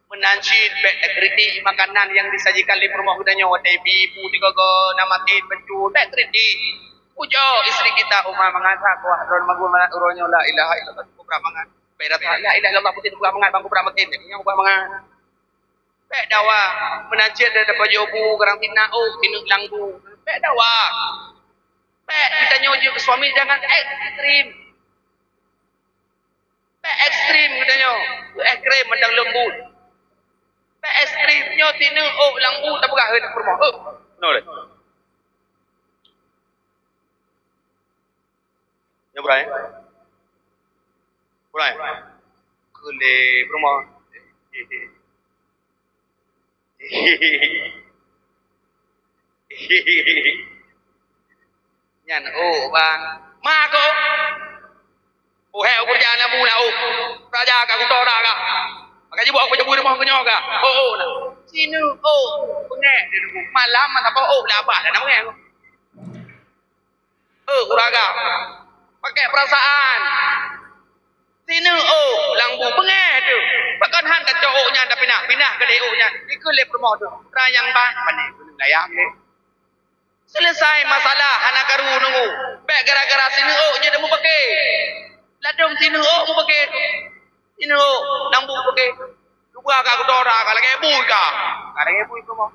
Meunan cit bèk takritik makanan nyang disajikan lé peurumoh geutanyoe, watèe bi, bu, tigogo, na maté, peuncut, bèk kritik. Pujoe istri kita, uma mangat that, wah, droen maguen mangat uroe nyoe, la ilaha illallah, kubra mangat. Bèk rasa, la ilaha illallah, putih kubra mangat, bang kubra makin, nyang kubra mangat. Bèk dawa, meunan cit daripada pajoh bu, karantina, oh, ineuk lam bu. Bèk dawa. Bèk geutanyoe jeuet keu suami, jangan ekstrim. Bèk ekstrim geutanyoe, ekstrim mantong leumbut. Bèk ekstrim nyoe sineuk ôk lam bu tapeugah keu peurumoh. Ôk. Nyoe lé. Nyoe berai. Berai. Keu lé peurumoh. Nyan ôk, bang. Ma ko. Oh, hai, ukur jangan namu na, oh. Raja ka kuto dah ka. Maka jibuk aku jebui rumah ku nyoe ka. Oh, oh, na. Sini, oh. Bengek dia dulu. Malam masa po, oh, labah dah nak bengek. Eh, uragam. Pakai perasaan. Sini, oh, lam bu bengeh tu. Pakon han tacok ôk nyan, dah pinah, pinah ke deh ôk nyan. Ikut lé peurumoh tu. Rayang bang, pandai layang deh. Selesai masalah, hana karu nunggu. Bèk gara-gara sini ôk je dah mupake. Ladom sini ôk mupake. Sini ôk, lam bu mupake. Cuba ka aku dora ka lagi bui ka. Ka lagi bui peurumoh.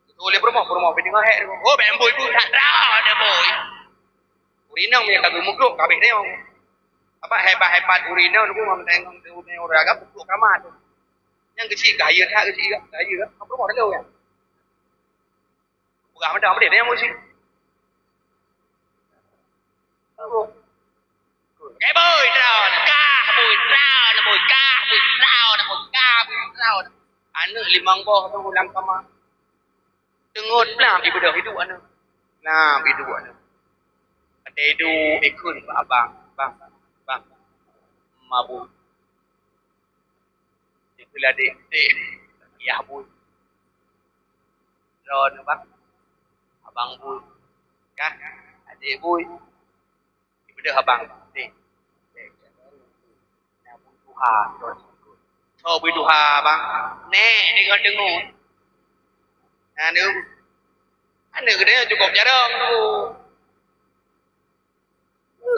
Beutôi lé peurumoh, peurumoh pih teungoh hék. Oh, bèk bui-bui that droe deh bui. Ureueng inong nyang ka geumeugrok ka abéh nyoe. Apa hebat-hebat ureueng inong tu, memang tengok ureueng agam pukul kamat tu. Nyang keuchik gaya that, keuchik gaya. Apa peurumoh lalu kan? Peugah mantong abéh nyoe meusi. Kah bui droen, kah bui droen, bui, kah bui droen, bui, kah bui droen. Aneuk limong boh tu lam kama. Teungeut blam ibeudôh iduek aneuk. Blam iduek aneuk. Watèe iduek ikheun bak abang, "Bang, bang, ma bui." Ikheun lé adék, "Dek, yah bui." Droeneuh bang, abang bui. Kah, adék bui. Ibeudôh abang, "Dek, dek, na bui tuha." Tho beuduha bang. Nek deungon-deungon. Aneuk. Aneuk geude cukôp jarang tu.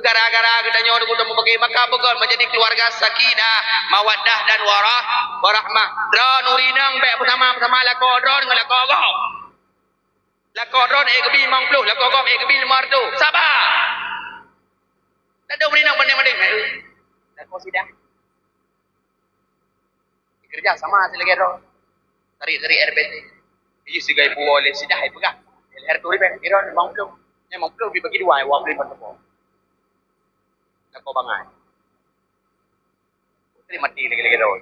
Gara-gara geutanyoe teumeu bagi maka beugöt menjadi keluarga sakinah, mawaddah dan warah, warahmah. Droe ureueng inong bèk beusama-sama lakoe droe ngon lakoe gob. Lakoe droe ék geubi limong ploh, lakoe gob ék geubi limong reutôh. Saba. Dak ureueng inong banding-banding. Lakoe sidah. Keureuja sama silagèe droe. Tarik-tarik R B T. Iji sigai buo lé sidah ai peugah. L R tu ribèe, kira limong ploh. Limong ploh dibagi dua, dua ploh limong teupo. Lakoe bangai. Jadi mati lagi-lagi droe.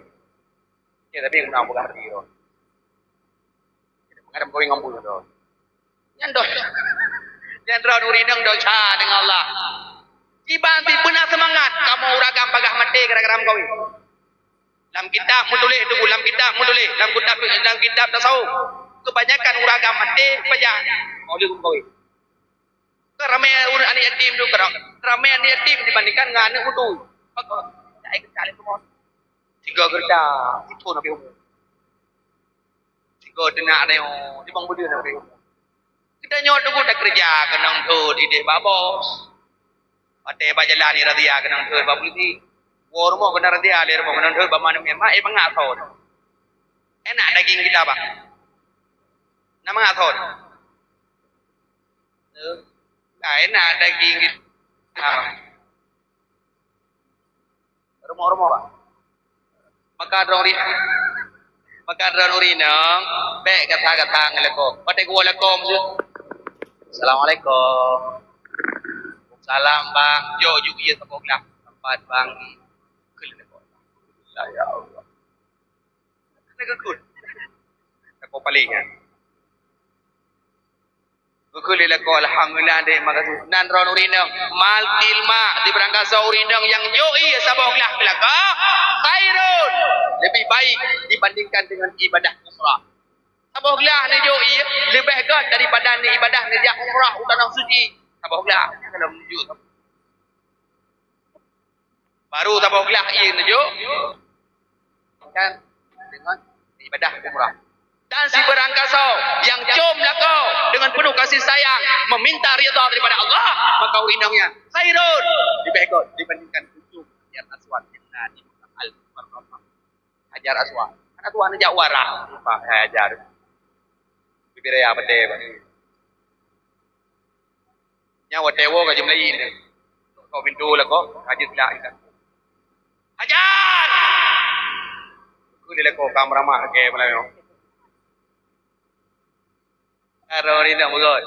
Ya, tapi guna peugah mati droe. Mengadam kawin ngon bunoe droe. Nyan doh. Nyan droe ureueng inong desya deungon Allah. Iban pih beuna seumangat kamoe ureueng agam bagaih maté gara-gara meukawen. Lam kitab meutuléh tu, lam kitab meutuléh, lam kitab, lam kitab tasawuf. Kebanyakan ureueng agam maté pajan. Mau lheueh meukawen. Kan ramé ureueng aneuk yatim tu, kan ramé aneuk yatim dibandingkan ngon aneuk muda. Maka, tak ikut kali semua. Tiga gerda, itu Nabi umur. Sigoe teunak nyoe, limong buleuen na pih. Geutanyoe teungku takeureuja keunong thot idéh bak bos. Watèe bak jalan irazia keunong thot bak polisi. Woe rumoh keunan razia, lé rumoh keunong thot bak manusia, mak, eh, mangat thot. Enak daging kita, bah. Na mangat thot. Eh, lah enak daging kita. Rumoh-rumoh, bah. Maka droe ri-, maka droe ureueng inong, bèk gata-gata ngon lakoe. Watèe geuwoe lakoe meusu. Assalamualaikum. Salam, bang. Jok ju ie saboh glah. Tempat bang di. Keu lakoe. Ya Allah. Kena geukheun. Lakoe paléng nyan. Geukheun lé lakoe, alhamdulillah deh, makasih. Nan droe ureueng inong, maltil ma, di beurangkasoe ureueng inong nyang jok ie saboh glah keu lakoe, khairun, lebih baik dibandingkan dengan ibadah umrah. Saboh glah neujok ie, leubeh göt daripada neuibadah neujak umrah u tanah suci. Saboh glah, kalau menuju. Baru saboh glah ie neujok, kan, dengan ibadah umrah. Dan sibeurangkasoe nyang com lakoe dengan penuh kasih sayang, meminta ridha daripada Allah, maka ureueng inong nyan khairun, leubeh göt dibandingkan ujong Hajar Aswad nyang na di Makkah Al-Mukarramah. Hajar Aswad. Kan Aswad neujak u Arafah, Pak, Hajar. Bibir raya peuteh, Pak. Nyan watèe woe ka jimeulayi nyan. Kok pintoe lakoe, ka jeuet silak inan. Hajar! Keu lé lakoe ka meuramah lagèe meulayeue. Droe ureueng inong beugöt.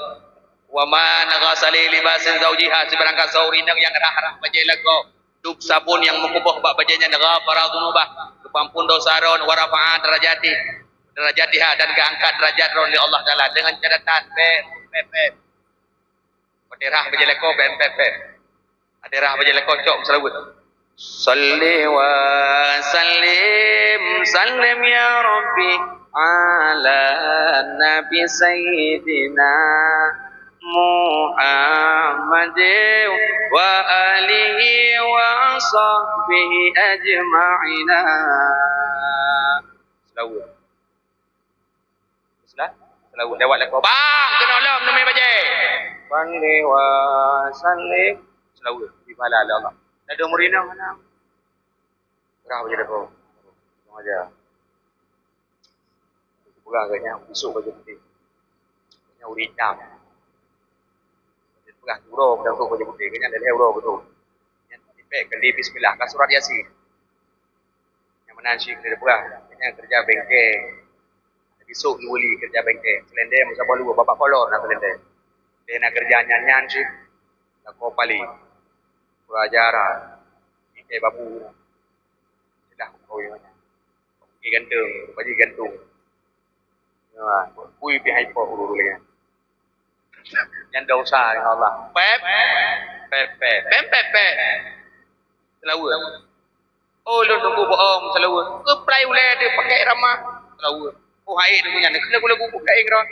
Wa man ghasala li libasi zaujiha, sibeurangkasoe ureueng inong nyang rhah-rhah bajèe lakoe. Dub sabon nyang meukuboh bak bajèe nyan ghafara dzunubah, geupeuampon desya droe, wa rafa'a darajati, darajatiha, dan geuangkat derajat droe lé Allah Taala, deungon catatan, pèp, pèp, pèp. Watèe rhah bajèe lakoe, pèp, pèp, pèp. Watèe rhah bajèe lakoe, cok meuseulaweuet. Shalli wa sallim, sallim ya Rabbi, ala Nabi Sayyidina Muhammadin wa alihi wa sahbihi ajma'ina. Seulaweuet. Seulaweuet lewat lakoe. Bang, keunoe lom neumè bajèe. Shalli wa sallim. Seulaweuet. Bri pahala lé Allah. Ladôm ureueng inong hana. Rhah bajèe lakoe. Kurang ajar. Peugah geuh nyan, isôk bajèe putéh. Nyan ureueng itam. Peugah uroe, peugah uroe bajèe putéh. Geuh nyan lhèe uroe beutôi. Nyan tipèk kali bismillah, ka surat Yasin. Nyang meunan cit keuneuk peugah, nyan keureuja bengke. Isôk lôn wali keureuja bengke. Seulendeng meusaboh luweue, babah kolor na seulendeng. Lheuh na keureuja nyan-nyan cit, lakoe paléng. Pelajaran. Bengke babu. Sudah kawin nyan. Bengke gantung, baju gantung. Ya, bui pih hai po ulu-ulu lagi. Nyan desya ngon Allah. Pep, pep, pep, pep, pep, pep. Seulaweuet. Oh, lôn tunggu bohong, seulaweuet. Keuplai ulèe deuh pakai ramah, seulaweuet. Oh, hai nunggu nyan, lagu-lagu bukai ngon.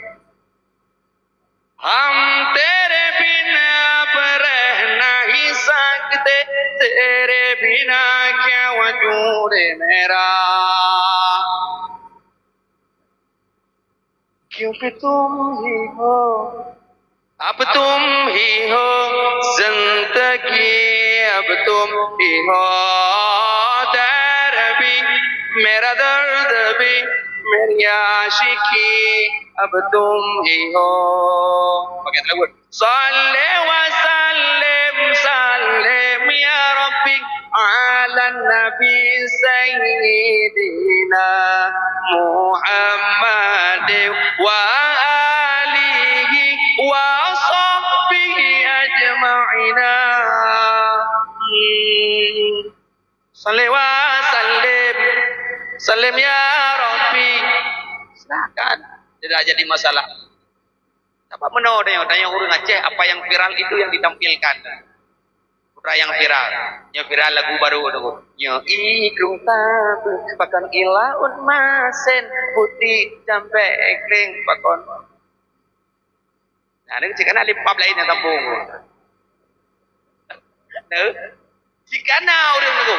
Hum tere bina ab rehna hi sakte, tere bina kya wujud mera. क्यों कि तुम ही हो, अब तुम ही हो जिंदगी, अब तुम ही हो दर्द भी, मेरा दर्द भी, मेरी आशिकी, अब तुम ही हो. Pakai tersebut. Salli wa sallim, sallim ya Rabbi, ala Nabi Sayyidina Muhammad wa alihi wa sahbihi ajma'ina. Salli wa sallim, sallim ya Rabbi. Silakan. Tidak jadi masalah. Apa meunoe tanyoe, tanyoe ureuëng Aceh, apa yang viral itu yang ditampilkan. Putra yang viral. Nyoe viral lagu baru tu. Nyoe i krung tabu, pakon ilaun masen, putih jambe kling, pakon. Nah, ni cik anak lipap lain yang sambung. Nah, cik anak ureuëng tu.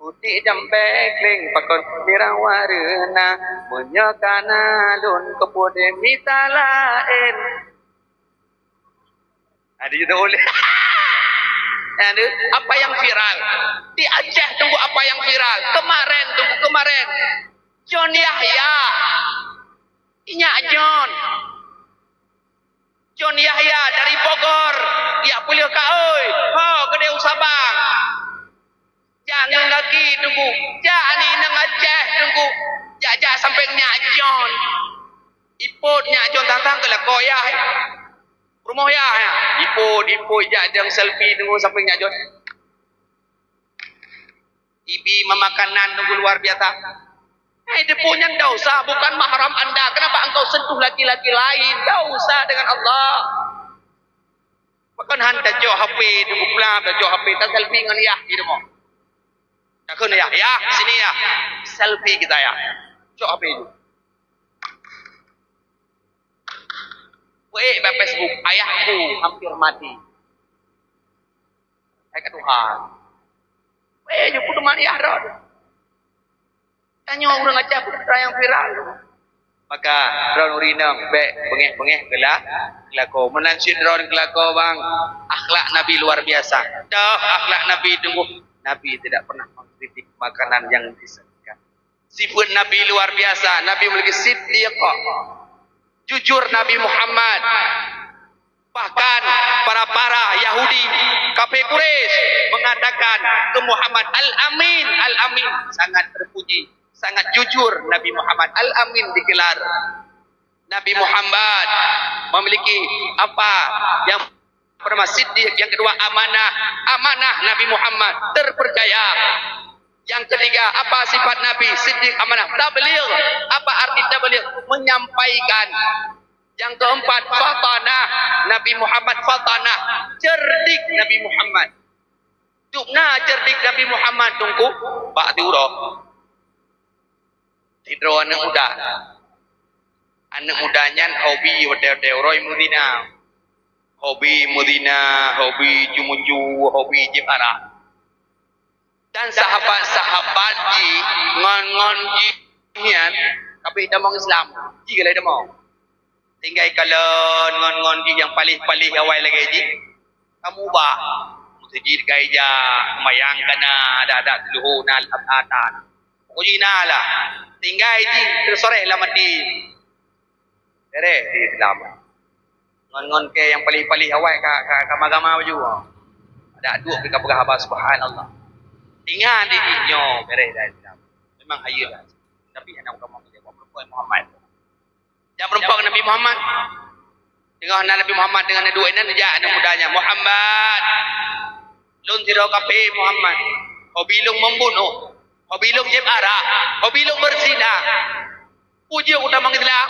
Putih jambe kling, pakon mirang warna, meunyoe kana lôn keupode mita laén. Ada juga boleh. Ada apa yang viral? Di Aceh tunggu apa yang viral. Kemarin tunggu kemarin. John Yahya. Inyak John. John Yahya dari Bogor. Yak puliah ka oi. Ho gede usabang. Jangan lagi tunggu. Jak ni nang Aceh tunggu. Jak-jak sampai nyak John. Ipot nyak John tantang ke lakoyah. Rumoh yah, yah. Ipot, ipot, jak deng selfie tunggu sampai nyak jot. Ibi memakanan tunggu luar biasa. Eh, depu nyan dosa, bukan mahram anda. Kenapa engkau sentuh laki-laki lain? Dosa dengan Allah. Bahkan han dah jok H P tunggu pelam, dah jok H P, tak selfie dengan yah di rumah. Tak kena yah, yah, sini yah. Selfie kita yah. Jok H P tu. Weh, bak Facebook, ayahku hampir mati. Hai ka Tuhan. Weh, jumpa teman ayah dah. Tanyoe ureuëng Aceh peue nyang viral. Maka droen ureuëng inong bèk beungéh-beungéh geula-, geulako. Meunan cit droen geulako bang, akhlak Nabi luar biasa. Dah akhlak Nabi tunggu. Nabi tidak pernah mengkritik makanan yang disajikan. Sifat Nabi luar biasa. Nabi memiliki siddiq. Jujur Nabi Muhammad. Bahkan para-para Yahudi, kafir Quraisy mengatakan ke Muhammad Al-Amin, Al-Amin sangat terpuji, sangat jujur Nabi Muhammad Al-Amin digelar. Nabi Muhammad memiliki apa yang pertama siddiq, yang kedua amanah. Amanah Nabi Muhammad terpercaya. Yang ketiga, apa sifat Nabi? Siddiq, amanah, tabligh. Apa arti tabligh? Menyampaikan. Yang keempat, fatanah. Nabi Muhammad fatanah. Cerdik Nabi Muhammad. Dubna cerdik Nabi Muhammad tungku bak tiuroe. Sidroe aneuk muda. Aneuk muda nyan hobi watèe-watèe uroe meuzina. Hobi meuzina, hobi jumuju, hobi jieb arak. Dan sahabat-sahabat jih ngon-ngon jih nyan, tapi tamong Islam. Jih galai tamong. Tinggai kalon ngon-ngon jih nyang paléh-paléh awai lagèe jih. Kamu ubah. Meuseujid ka ijak, seumayang ka na, adat-adat leupah na, adat-adat. Pokok jih na lah. Tinggai jih teusoreh lam até. Beres di Islam. Ngon-ngon kèe nyang paléh-paléh awai ka, ka, ka magama baju. Adak duek pih ka peugah haba subhanallah. Tinggai di jih nyoe beres dah Islam. Memang hayeue dah. Tapi aneuk kamoe meunyoe meureumpok Muhammad. Jak meureumpok Nabi Muhammad. Teungoh na Nabi Muhammad deungon duek inan, jak aneuk muda nyan, "Muhammad, lôn sidroe kafé Muhammad. Hobi lôn meubunoh. Hobi lôn jieb arak. Hobi lôn beuzina. Peue jeuet u tamong Islam?"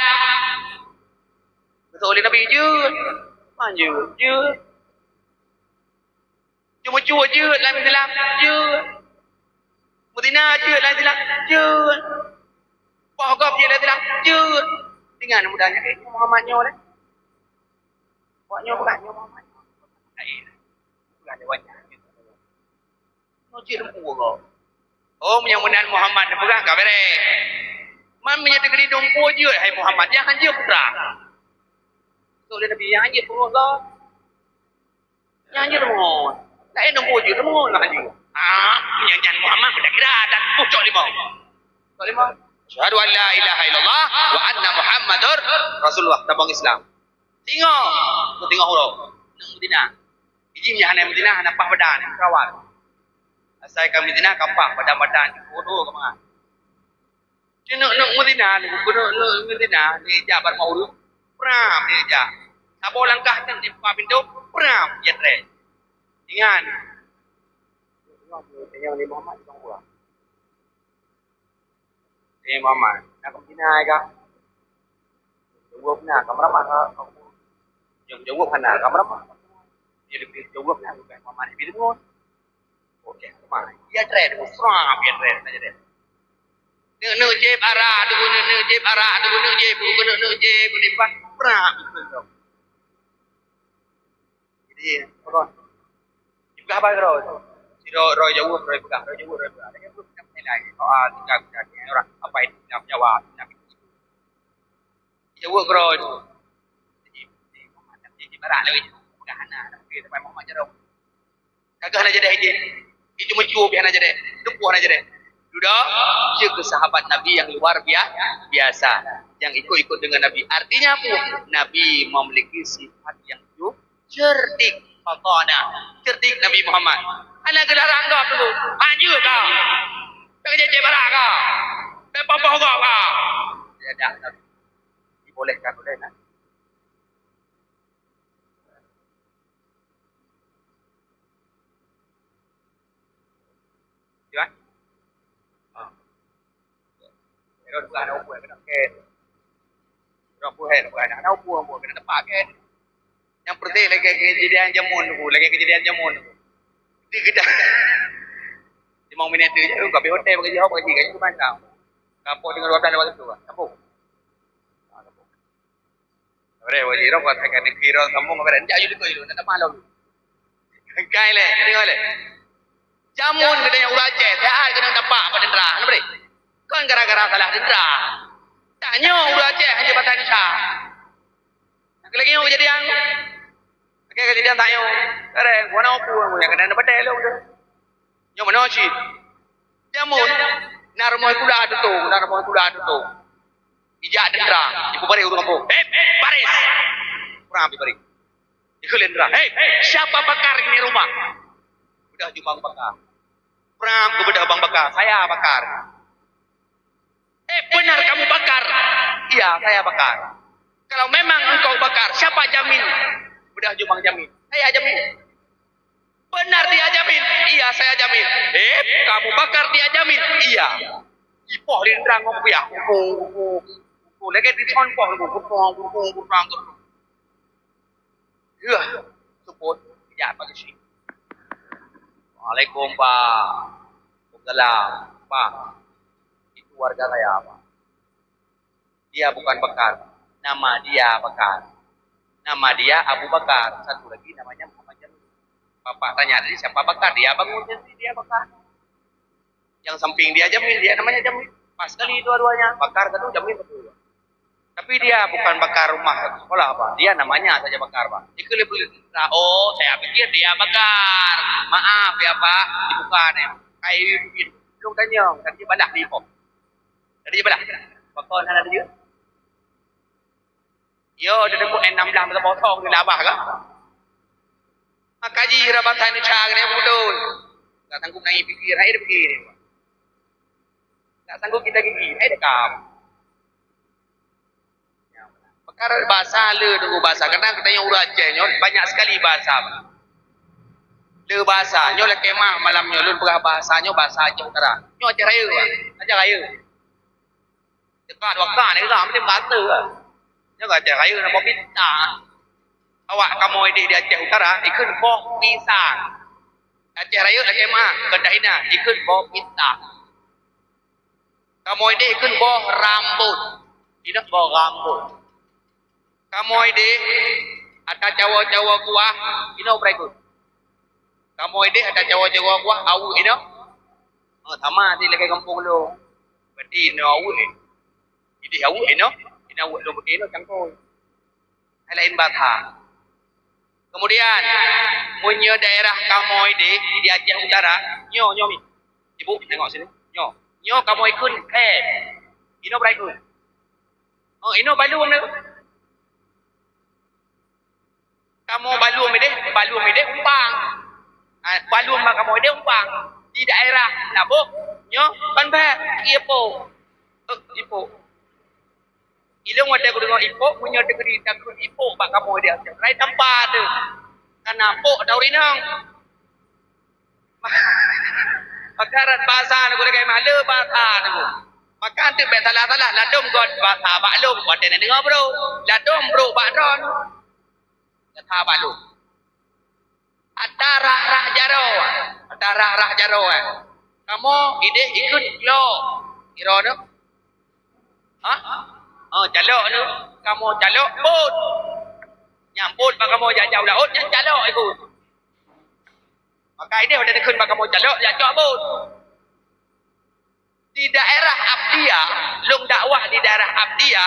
Geutanyong lé Nabi, "Jeuet." "Man jeuet?" "Jeuet." "Jumeucue jeuet lam Islam?" "Jeuet." "Meuzina jeuet lam Islam?" "Jeuet." "Boh gob jeuet lam Islam?" "Jeuet." Tinggai aneuk muda nyan, "Eh, nyoe Muhammad nyoe lé." Awak nyoe peugah, "Nyoe Muhammad nyoe." Laén. Peugah lewat nyan. Nyoe cit lempu gob. Oh, meunyoe meunan Muhammad neupeugah, ka beres. Man meunyoe teukeudi dum po jeuet, hai Muhammad, nyang hanjeuet putra. Sok lé Nabi, nyang hanjeuet pungo gob. Nyang hanjeuet pungo. Laén dum po jeuet, pungo nyang hanjeuet. Ah, nyang nyan Muhammad beutakira dan pucok limong. Pucok limong. Asyhadu an la ilaha illallah wa anna Muhammadur Rasulullah. Tabong Islam. Singoh, singoh uroe. Nang Madinah. Iji nyang hana Madinah, hana pah badan, perawat. Asai ka Madinah, ka pah badan-badan, bodoh ka mangat. Keuneuk-neuk meuzina, keuneuk-neuk meuzina, dijak bak rumoh ureueng, pram dijak. Saboh langkah teuk dibuka pintoe, pram, ya trek. Ingat. Tanyong lé Muhammad, tanyong ureueng. Eh, Muhammad, na kameuzina ai kah? Jaweueb na, ka meuramah ka. Jaweueb hana, ka meuramah. Jadi, jaweueb na, bukan Muhammad, Nabi Muhammad. Okey, teuma. Ya trek, musra, ya trek, na jadi. Neuk, neuk jép arak, neuk, neuk, neuk jép arak, neuk, neuk jép, neuk, neuk jép, neuk pas, prak. Jadi, apa? Dipeugah bak droe. Sidroe, droe jaweueb, droe peugah, droe jaweueb, droe peugah. Lagèe peue kita menilai. Oh, ah, tinggal, tinggal, tinggal orang. Apa itu? Tinggal, tinggal. Jaweueb droe tu. Jadi, jadi, jadi, jadi, barang lagi. Peugah hana, tapi sampai Muhammad Jarong. Gagah na jadi idin. Itu mencuba pih hana jadi. Dupuh hana jadi. Duda, jeuet keu sahabat Nabi yang luar bia-, biasa. Yang ikut-ikut dengan Nabi. Artinya apa? Nabi memiliki sifat yang cu-, cerdik. Fatana. Cerdik Nabi Muhammad. Hana geularang gob dulu. Hanjeuet ka. Tak kejep-jep barak ka. Tak poh-poh gob ka. Tidak ada. Dibolehkan oleh Nabi. Ya? Ha. Herod bukan ada umpuk, kena ken. Herod bukan, bukan ada umpuk, umpuk, kena tepak ken. Yang penting lagi kejadian jamun tu, lagi kejadian jamun tu. Di kita. Lima minit tu je, kau pergi hotel, bagi jawab, bagi gaji tu mantap. Kampung dengan dua belas lewat tu, kampung. Boleh, wajib dong, kata kan negeri orang sambung, kata, "Enjak, you dekat you, nak tamah lom." Engkai leh, tengok leh. Jamun kata yang urang Aceh, siat kena dapat apa dendera, kenapa deh? Kan gara-gara salah dendera. Tak nyoe urang Aceh hanya bahasa Indonesia. Nak lagi nyoe kejadian. Okey, kejadian tak nyoe. Kare, gua nak apa, yang kena dapat lom tu. Nyoe meunoe cit. Jamun, na rumoh kuda tutong, na rumoh kuda tutong. Ijak dendera, ipeubari ureueng kampung. "Hei, hei, baris!" Kurang api bari. Ikheun lé dendera, "Hei, hei, siapa bakar ini rumah?" Beudôh ju bang bakar. Pram geubeudôh bang bakar, "Saya bakar." "Eh, benar kamu bakar?" "Iya, saya bakar." "Kalau memang engkau bakar, siapa jamin?" Beudôh ju bang jamin. "Saya jamin." "Benar dia jamin?" "Iya, saya jamin." "Eh, kamu bakar dia jamin?" "Iya." Ipoh lé dendera ngon kupiah. Kuku, kuku, kuku. Lagèe diskon poh, kuku, kuku, kuku, kuku. Yah, sebut, ya, pagi sih. "Waalaikum, Pak." "Waalaikumsalam, Pak. Itu warga saya, Pak." "Dia bukan Bakar. Nama dia Bakar. Nama dia Abu Bakar. Satu lagi namanya Muhammad Jamil." Bapak tanya tadi siapa Bakar. "Dia bangun sendiri, dia Bakar. Yang samping dia Jamil, dia namanya Jamil." Pas sekali dua-duanya. Bakar satu, Jamil satu. "Tapi dia bukan Bakar rumah sekolah, Pak. Dia namanya saja Bakar, Pak." Ikut dia boleh. "Oh, saya pikir dia Bakar. Maaf ya, Pak. Dibuka ni. Kayu itu. Belum tanya. Tadi balah di pom." Jadi, ibalah. Pakon hana tuju? Yo, dia tepuk enam belas masa potong ni labah kan? Maka ji rabat saya ni cara dia betul. Tak sanggup naik fikir, naik dia fikir. Tak sanggup kita gigi, naik dia kam. Perkara bahasa le tunggu bahasa. Kadang kita yang urang Aceh nyoe banyak sekali bahasa. Le bahasa nyoe le kemah malam nyoe lôn peugah bahasa nyoe bahasa Aceh Utara. Nyoe Aceh Raya, Aceh Raya. Dekat waktu ni lah mesti bahasa. Nyoe Aceh Raya nak boh pisang. Awak kamoe di, di Aceh Utara ikheun boh pisang. Aceh Raya, Aceh Mah, Kandahina ikheun boh pisang. Kamoe deh ikheun boh rambut. Ingat boh rambut. Kamoe deh ata cawa-cawa kuah, inoe peurikot. Kamoe deh ata cawa-cawa kuah, aweuek inoe. Oh, sama si lagèe gampông lôn. Berarti inoe aweuek. Idéh aweuek inoe, inoe aweuek lôn beuke inoe cangkôi. Hai laén bata. Kemudian, meunyoe daerah kamoe deh di Aceh Utara, nyoe, nyoe mi. Ibu, tengok sini. Nyoe. Nyoe kamoe ikheun khem. Inoe brai ikheun. Oh, inoe balum ni. Kamoe balum idéh, balum idéh umpang. Ah, balum bak kamoe idéh umpang. Di daerah Naboh, nyoe kon bak Ipoh. Eh, Ipoh. Ilong watèe kudeungoe Ipoh, meunyoe deungoe takheun Ipoh bak kamoe idéh, rai tampa teuh. Kana pok tau rinong. Maka rot basa nyoe lagèe mah le basa nyoe. Maka teuk bèk salah-salah, ladôm göt basa bak lôn, watèe na deungoe brôk. Ladôm brôk bak droen. Gata bak lôn. Ata rah-rah jaroe, ata rah-rah jaroe. Kamoe idéh ikheun clok. Kira nyoe. Ha? Oh, calok nyoe. Kamoe calok bot. Nyang bot bak kamoe jak-jak u laôt, nyan calok ikheun. Maka idéh watèe ikheun bak kamoe calok, jak cok bot. Di daerah Abdia, lôn dakwah di daerah Abdia,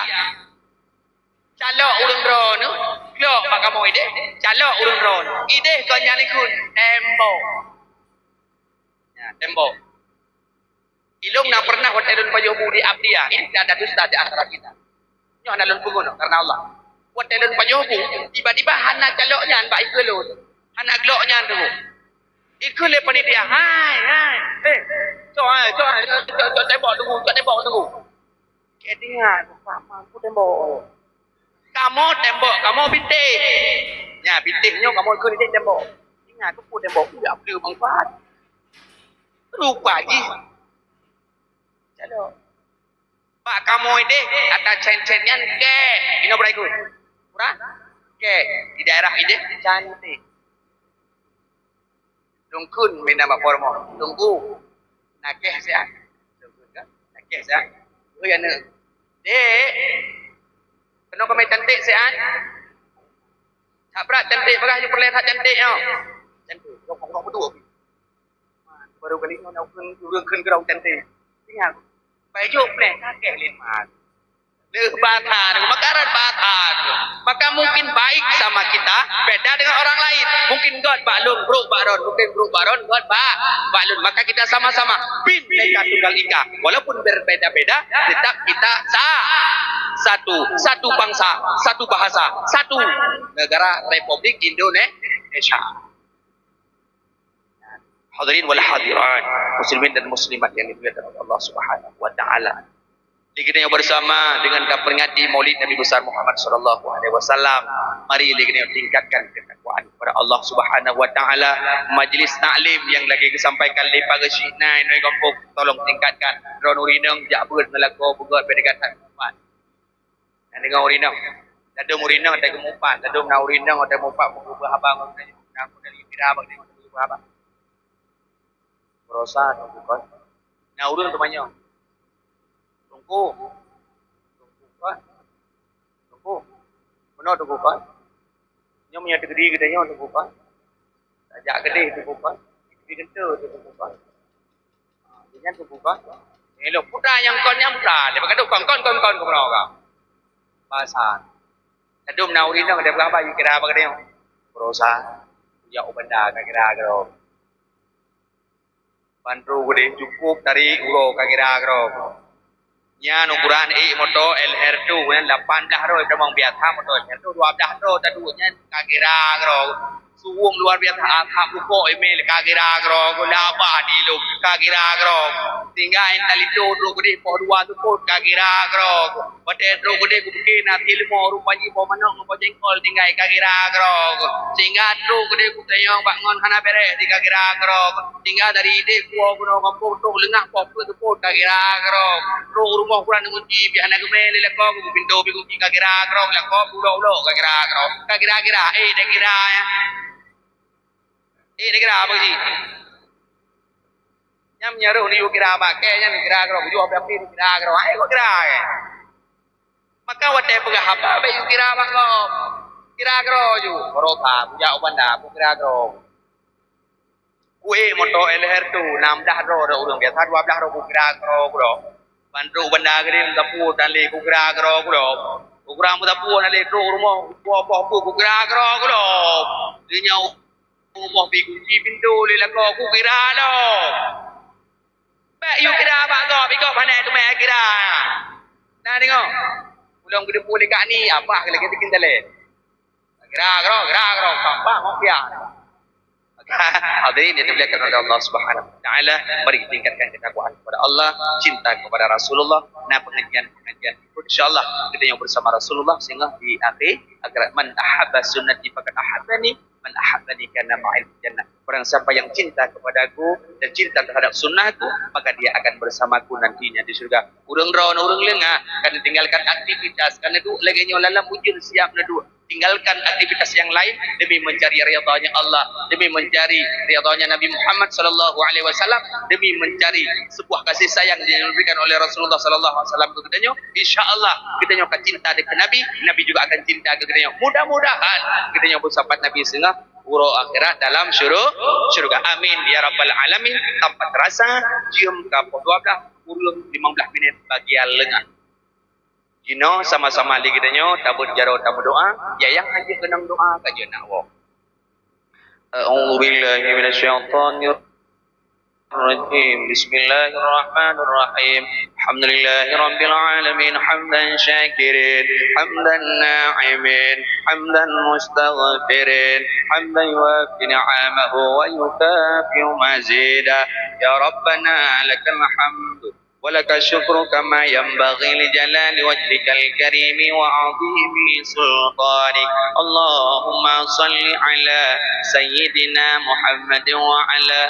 calok ureueng droeneuh, clok bak kamoe idéh, calok ureueng droeneuh. Idéh kon nyan ikheun tembok. Ya, tembok. Ilôn na pernah watèe lôn pajoh bu di Abdia, ini tidak ada dusta di antara kita. Nyoe hana lôn peungeut karena Allah. Watèe lôn pajoh bu, tiba-tiba hana calok nyan bak ikeu lôn. Hana glok nyan teungku. Ikeu lé panitia, "Hai, hai, eh, cok, hai, cok, hai, cok, cok, cok tembok teungku, cok tembok teungku." Keu ingat, "Pak, mampu tembok." Kamoe tembok, kamoe bintéh. Nyan, bintéh nyoe kamoe ikheun idéh tembok. Ingat, keu peue tembok, udah beli manfaat. Rupa jih. Calok. Bak kamoe idéh, ata cen-cen nyan kèe. Inoe brai ikheun. Kurang? Kèe. Di daerah idéh, cantik. Lôn kheun mina bak pormoh. Teungku. Nakèh siat. Lôn kheun kan? Nakèh siat. Oi, aneuk. Dek. Keunoe kami cantik siat. That brat cantik, bagah nyoe peureulèe that cantik nyoe. Cantik. Rokok, rokok beutôi. Baru kali nyoe na ureueng, ureueng kheun keudroe cantik. Ingat, bajôk pleh kakeh lé mat. Leuh bata, maka rot bata. Maka mungkin baik sama kita beda dengan orang lain. Mungkin göt bak lôn, brôk bak droen, mungkin brôk bak droen, göt bak, bak lôn. Maka kita sama-sama Bhinneka Tunggal Ika. Walaupun berbeda-beda, tetap kita sa-, satu, satu bangsa, satu bahasa, satu negara Republik Indonesia. Hadirin wal hadirat, muslimin dan muslimat yang dimuliakan oleh Allah Subhanahu wa taala. Lé geutanyoe bersama dengan taperingati Maulid Nabi Besar Muhammad sallallahu alaihi wasallam, mari lé geutanyoe tingkatkan ketakwaan kepada Allah Subhanahu wa taala. Majlis taklim yang lagi disampaikan lé Pak Geuchik na inoe gampông, tolong tingkatkan. Droeneuh ureueng inong jak beuet meulakoe beugöt bèk deungon that mupat. Nyang deungoe ureueng inong. Ladôm ureueng inong watèe geumeupat, ladôm na ureueng inong watèe meupat, meukeubah haba ngon geutanyoe, na ureueng dari Mira bak geutanyoe meukeubah haba. Baroesa teungku kon. Na ureueng teumanyong. Teungku. Teungku kon. Teungku. Meunoe teungku kon. Nyoe meunyoe teukeudi geutanyoe teungku kon. Tajak keudeh teungku kon. Teukeudi teuntèe teungku kon. Ha, nyan teungku kon. Elok putra nyang kon nyang putra. Dia pakai kon kon kon kon keumeurok ka. Basa. Ladôm na ureueng inong dia peugah haba, yue kira haba geutanyoe. Baroesa. Jak u banda ka kira keudroe. Ban droe keudeh cukup tarék uroe ka kira keudroe. Nyan ukuran ék moto L R tu nyan lapan blah droe tamong biasa, moto L R tu dua blah droe taduek nyan ka kira keudroe. Suwong luar biasa, asap rukok imèe ka kira keudroe, labah di lôn ka kira keudroe. Tinggai talito droe keudeh poh dua teupot ka kira keudroe. Watèe droe keudeh kupiké na sileumo rupa jih poh manok ngon poh jengkol tinggai ka kira keudroe. Sehingga droe keudeh kutanyong bak ngon hana bèrèh di ka kira keudroe. Sehingga dari idéh kuwoe keunoe gampông trôk leungah poh peuet teupot ka kira keudroe. Trôk u rumoh kurang neumunci pih hana geumè lé lakoe, kupintoe pih kunci ka kira keudroe, lakoe ulok-ulok ka kira keudroe. Ka kira-kira, eh, dak kira, ya. Eh, dak kira apa sih? Nyan meunyoe roh neuyue kira bak kèe nyan kira keudroe, yue api-api kira keudroe. Hai kok kira, ya. Maka watèe peugah haba bèk yue kira bak gob. Kira keudroe ju. Baroesa, kujak u banda, kukira keudroe. Kuék moto L R tu, nam blah droe, droe ureueng biasa, dua blah droe kukira keudroe, keudroe. Ban trok banda keudéh meusapeue dan lé kugeura keudroe kulom. Kugeura meusapeue dan lé trok rumoh, poh-poh peue kugeura keudroe kulom. Lheueh nyoe rumoh pih kunci pintoe lé lakoe kugeura lom. Bèk yue kira bak gob, i gob hana teumè kira. Na deungö. Ulôn geuteupeue lé kak ni, abah lagèe bikin dalè. Gerak, gerak, gerak, gerak, gampang, gampang. Maka, hadirin yang dimuliakan oleh Allah Subhanahu wa Taala, mari tingkatkan ketakwaan kepada Allah, cinta kepada Rasulullah, na pengajian-pengajian. Insyaallah, kita yang bersama Rasulullah sehingga di akhir akhirat. "Man ahabba sunnati faqad ahabbani, man ahabbani kana ma'il jannah." Barang siapa yang cinta kepadaku dan cinta terhadap sunnahku, maka dia akan bersamaku nantinya di surga. Ureueng droe, ureueng leungah, ka neutinggalkan aktivitas, ka neuduek lagèe nyoe lam ujeuen siap neuduek. Tinggalkan aktivitas yang lain demi mencari ridhanya Allah, demi mencari ridhanya Nabi Muhammad sallallahu alaihi wasallam, demi mencari sebuah kasih sayang yang diberikan oleh Rasulullah sallallahu alaihi wasallam keu geutanyoe. Insya Allah, geutanyoe akan cinta deungon Nabi, Nabi juga akan cinta keu geutanyoe. Mudah-mudahan geutanyoe bersahabat Nabi sehingga uroe akhirat dalam syuru-, syurga. Amin ya rabbal alamin. Tanpa terasa, jeuem ka poh dua belas kurang lima belas minit bagian leungah. Jinoe sama-sama lé geutanyoe tabeuet jaroe tameudoa, ya nyang hana keunong doa ka jeuet nak woe. A'udzubillahi minasyaitonirrajim. Bismillahirrahmanirrahim. Alhamdulillahirabbil alamin, hamdan syakirin, hamdan na'imin, hamdan mustaghfirin, hamdan yuwafi ni'amahu wa yukafi'u mazidah. Ya Rabbana lakal hamdu ولك الشكر كما ينبغي لجلال وجهك الكريم وعظيم سلطانك. اللهم صل على سيدنا محمد وعلى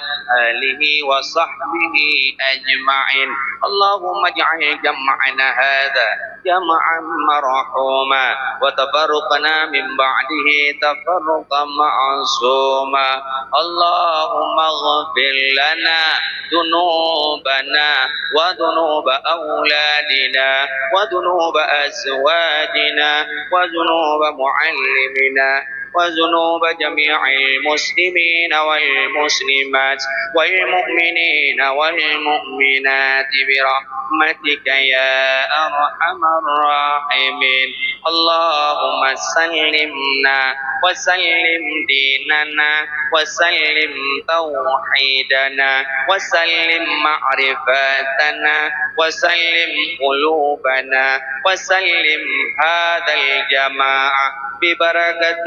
آله وصحبه أجمعين. اللهم اجعل جمعنا هذا جمعا مرحوما وتفرقنا من بعده تفرقا معصوما. اللهم اغفر لنا ذنوبنا وذنوب أولادنا وذنوب أزواجنا وذنوب معلمنا وذنوب جميع المسلمين والمسلمات والمؤمنين والمؤمنات برحمتك يا أرحم الراحمين. اللهم سلمنا وسلم ديننا وسلم توحيدنا وسلم معرفتنا وسلم قلوبنا وسلم هذا الجماعة ببركة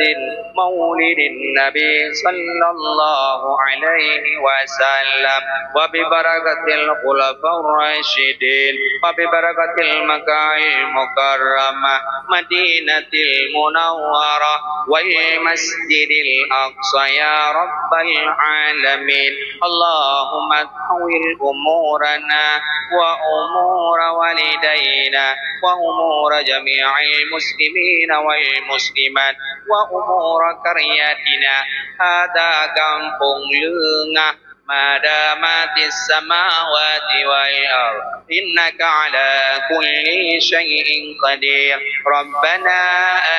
مولد النبي صلى الله عليه وسلم وببركة الخلفاء الراشدين وببركة المكة المكرمة مدينة المنورة والمسجد الأقصى يا رب العالمين. اللهم تحول أمورنا وأمور والدينا وأمور جميع المسلمين والمسلمات وأمور قريتنا هذا gampông leungah ما دامت السماوات والأرض إنك على كل شيء قدير. ربنا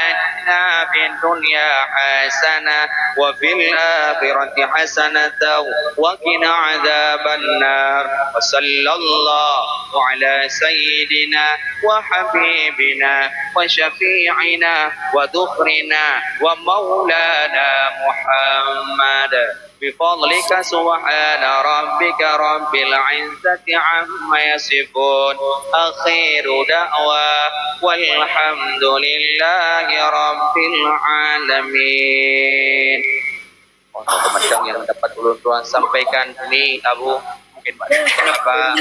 آتنا في الدنيا حسنة وفي الآخرة حسنة وقنا عذاب النار. وصلى الله على سيدنا وحبيبنا وشفيعنا وذخرنا ومولانا محمد. بفضلك سبحان ربك رب العزة عما يصفون. آخر دعوى والحمد لله رب العالمين. Mohon teman-teman yang dapat ulôn tuan sampaikan ni, Abu, mungkin Pak,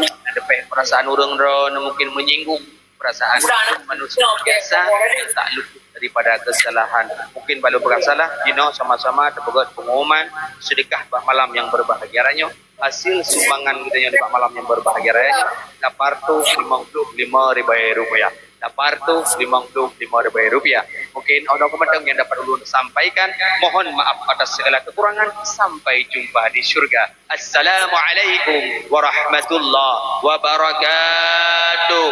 ada perasaan ureueng droe mungkin menyinggung perasaan manusia biasa yang tak luput daripada kesalahan. Mungkin balo beurasa lah, jinoe sama-sama teupeugöt pengumuman sedekah bak malam yang berbahagia raya nyoe. Hasil sumbangan geutanyoe bak malam yang berbahagia raya nyoe, lapan ratus lima puluh lima ribu rupiah. Lapan ratus lima puluh lima ribu rupiah. Mungkin ono keumantong yang dapat ulôn sampaikan. Mohon maaf atas segala kekurangan. Sampai jumpa di syurga. Assalamualaikum warahmatullahi wabarakatuh.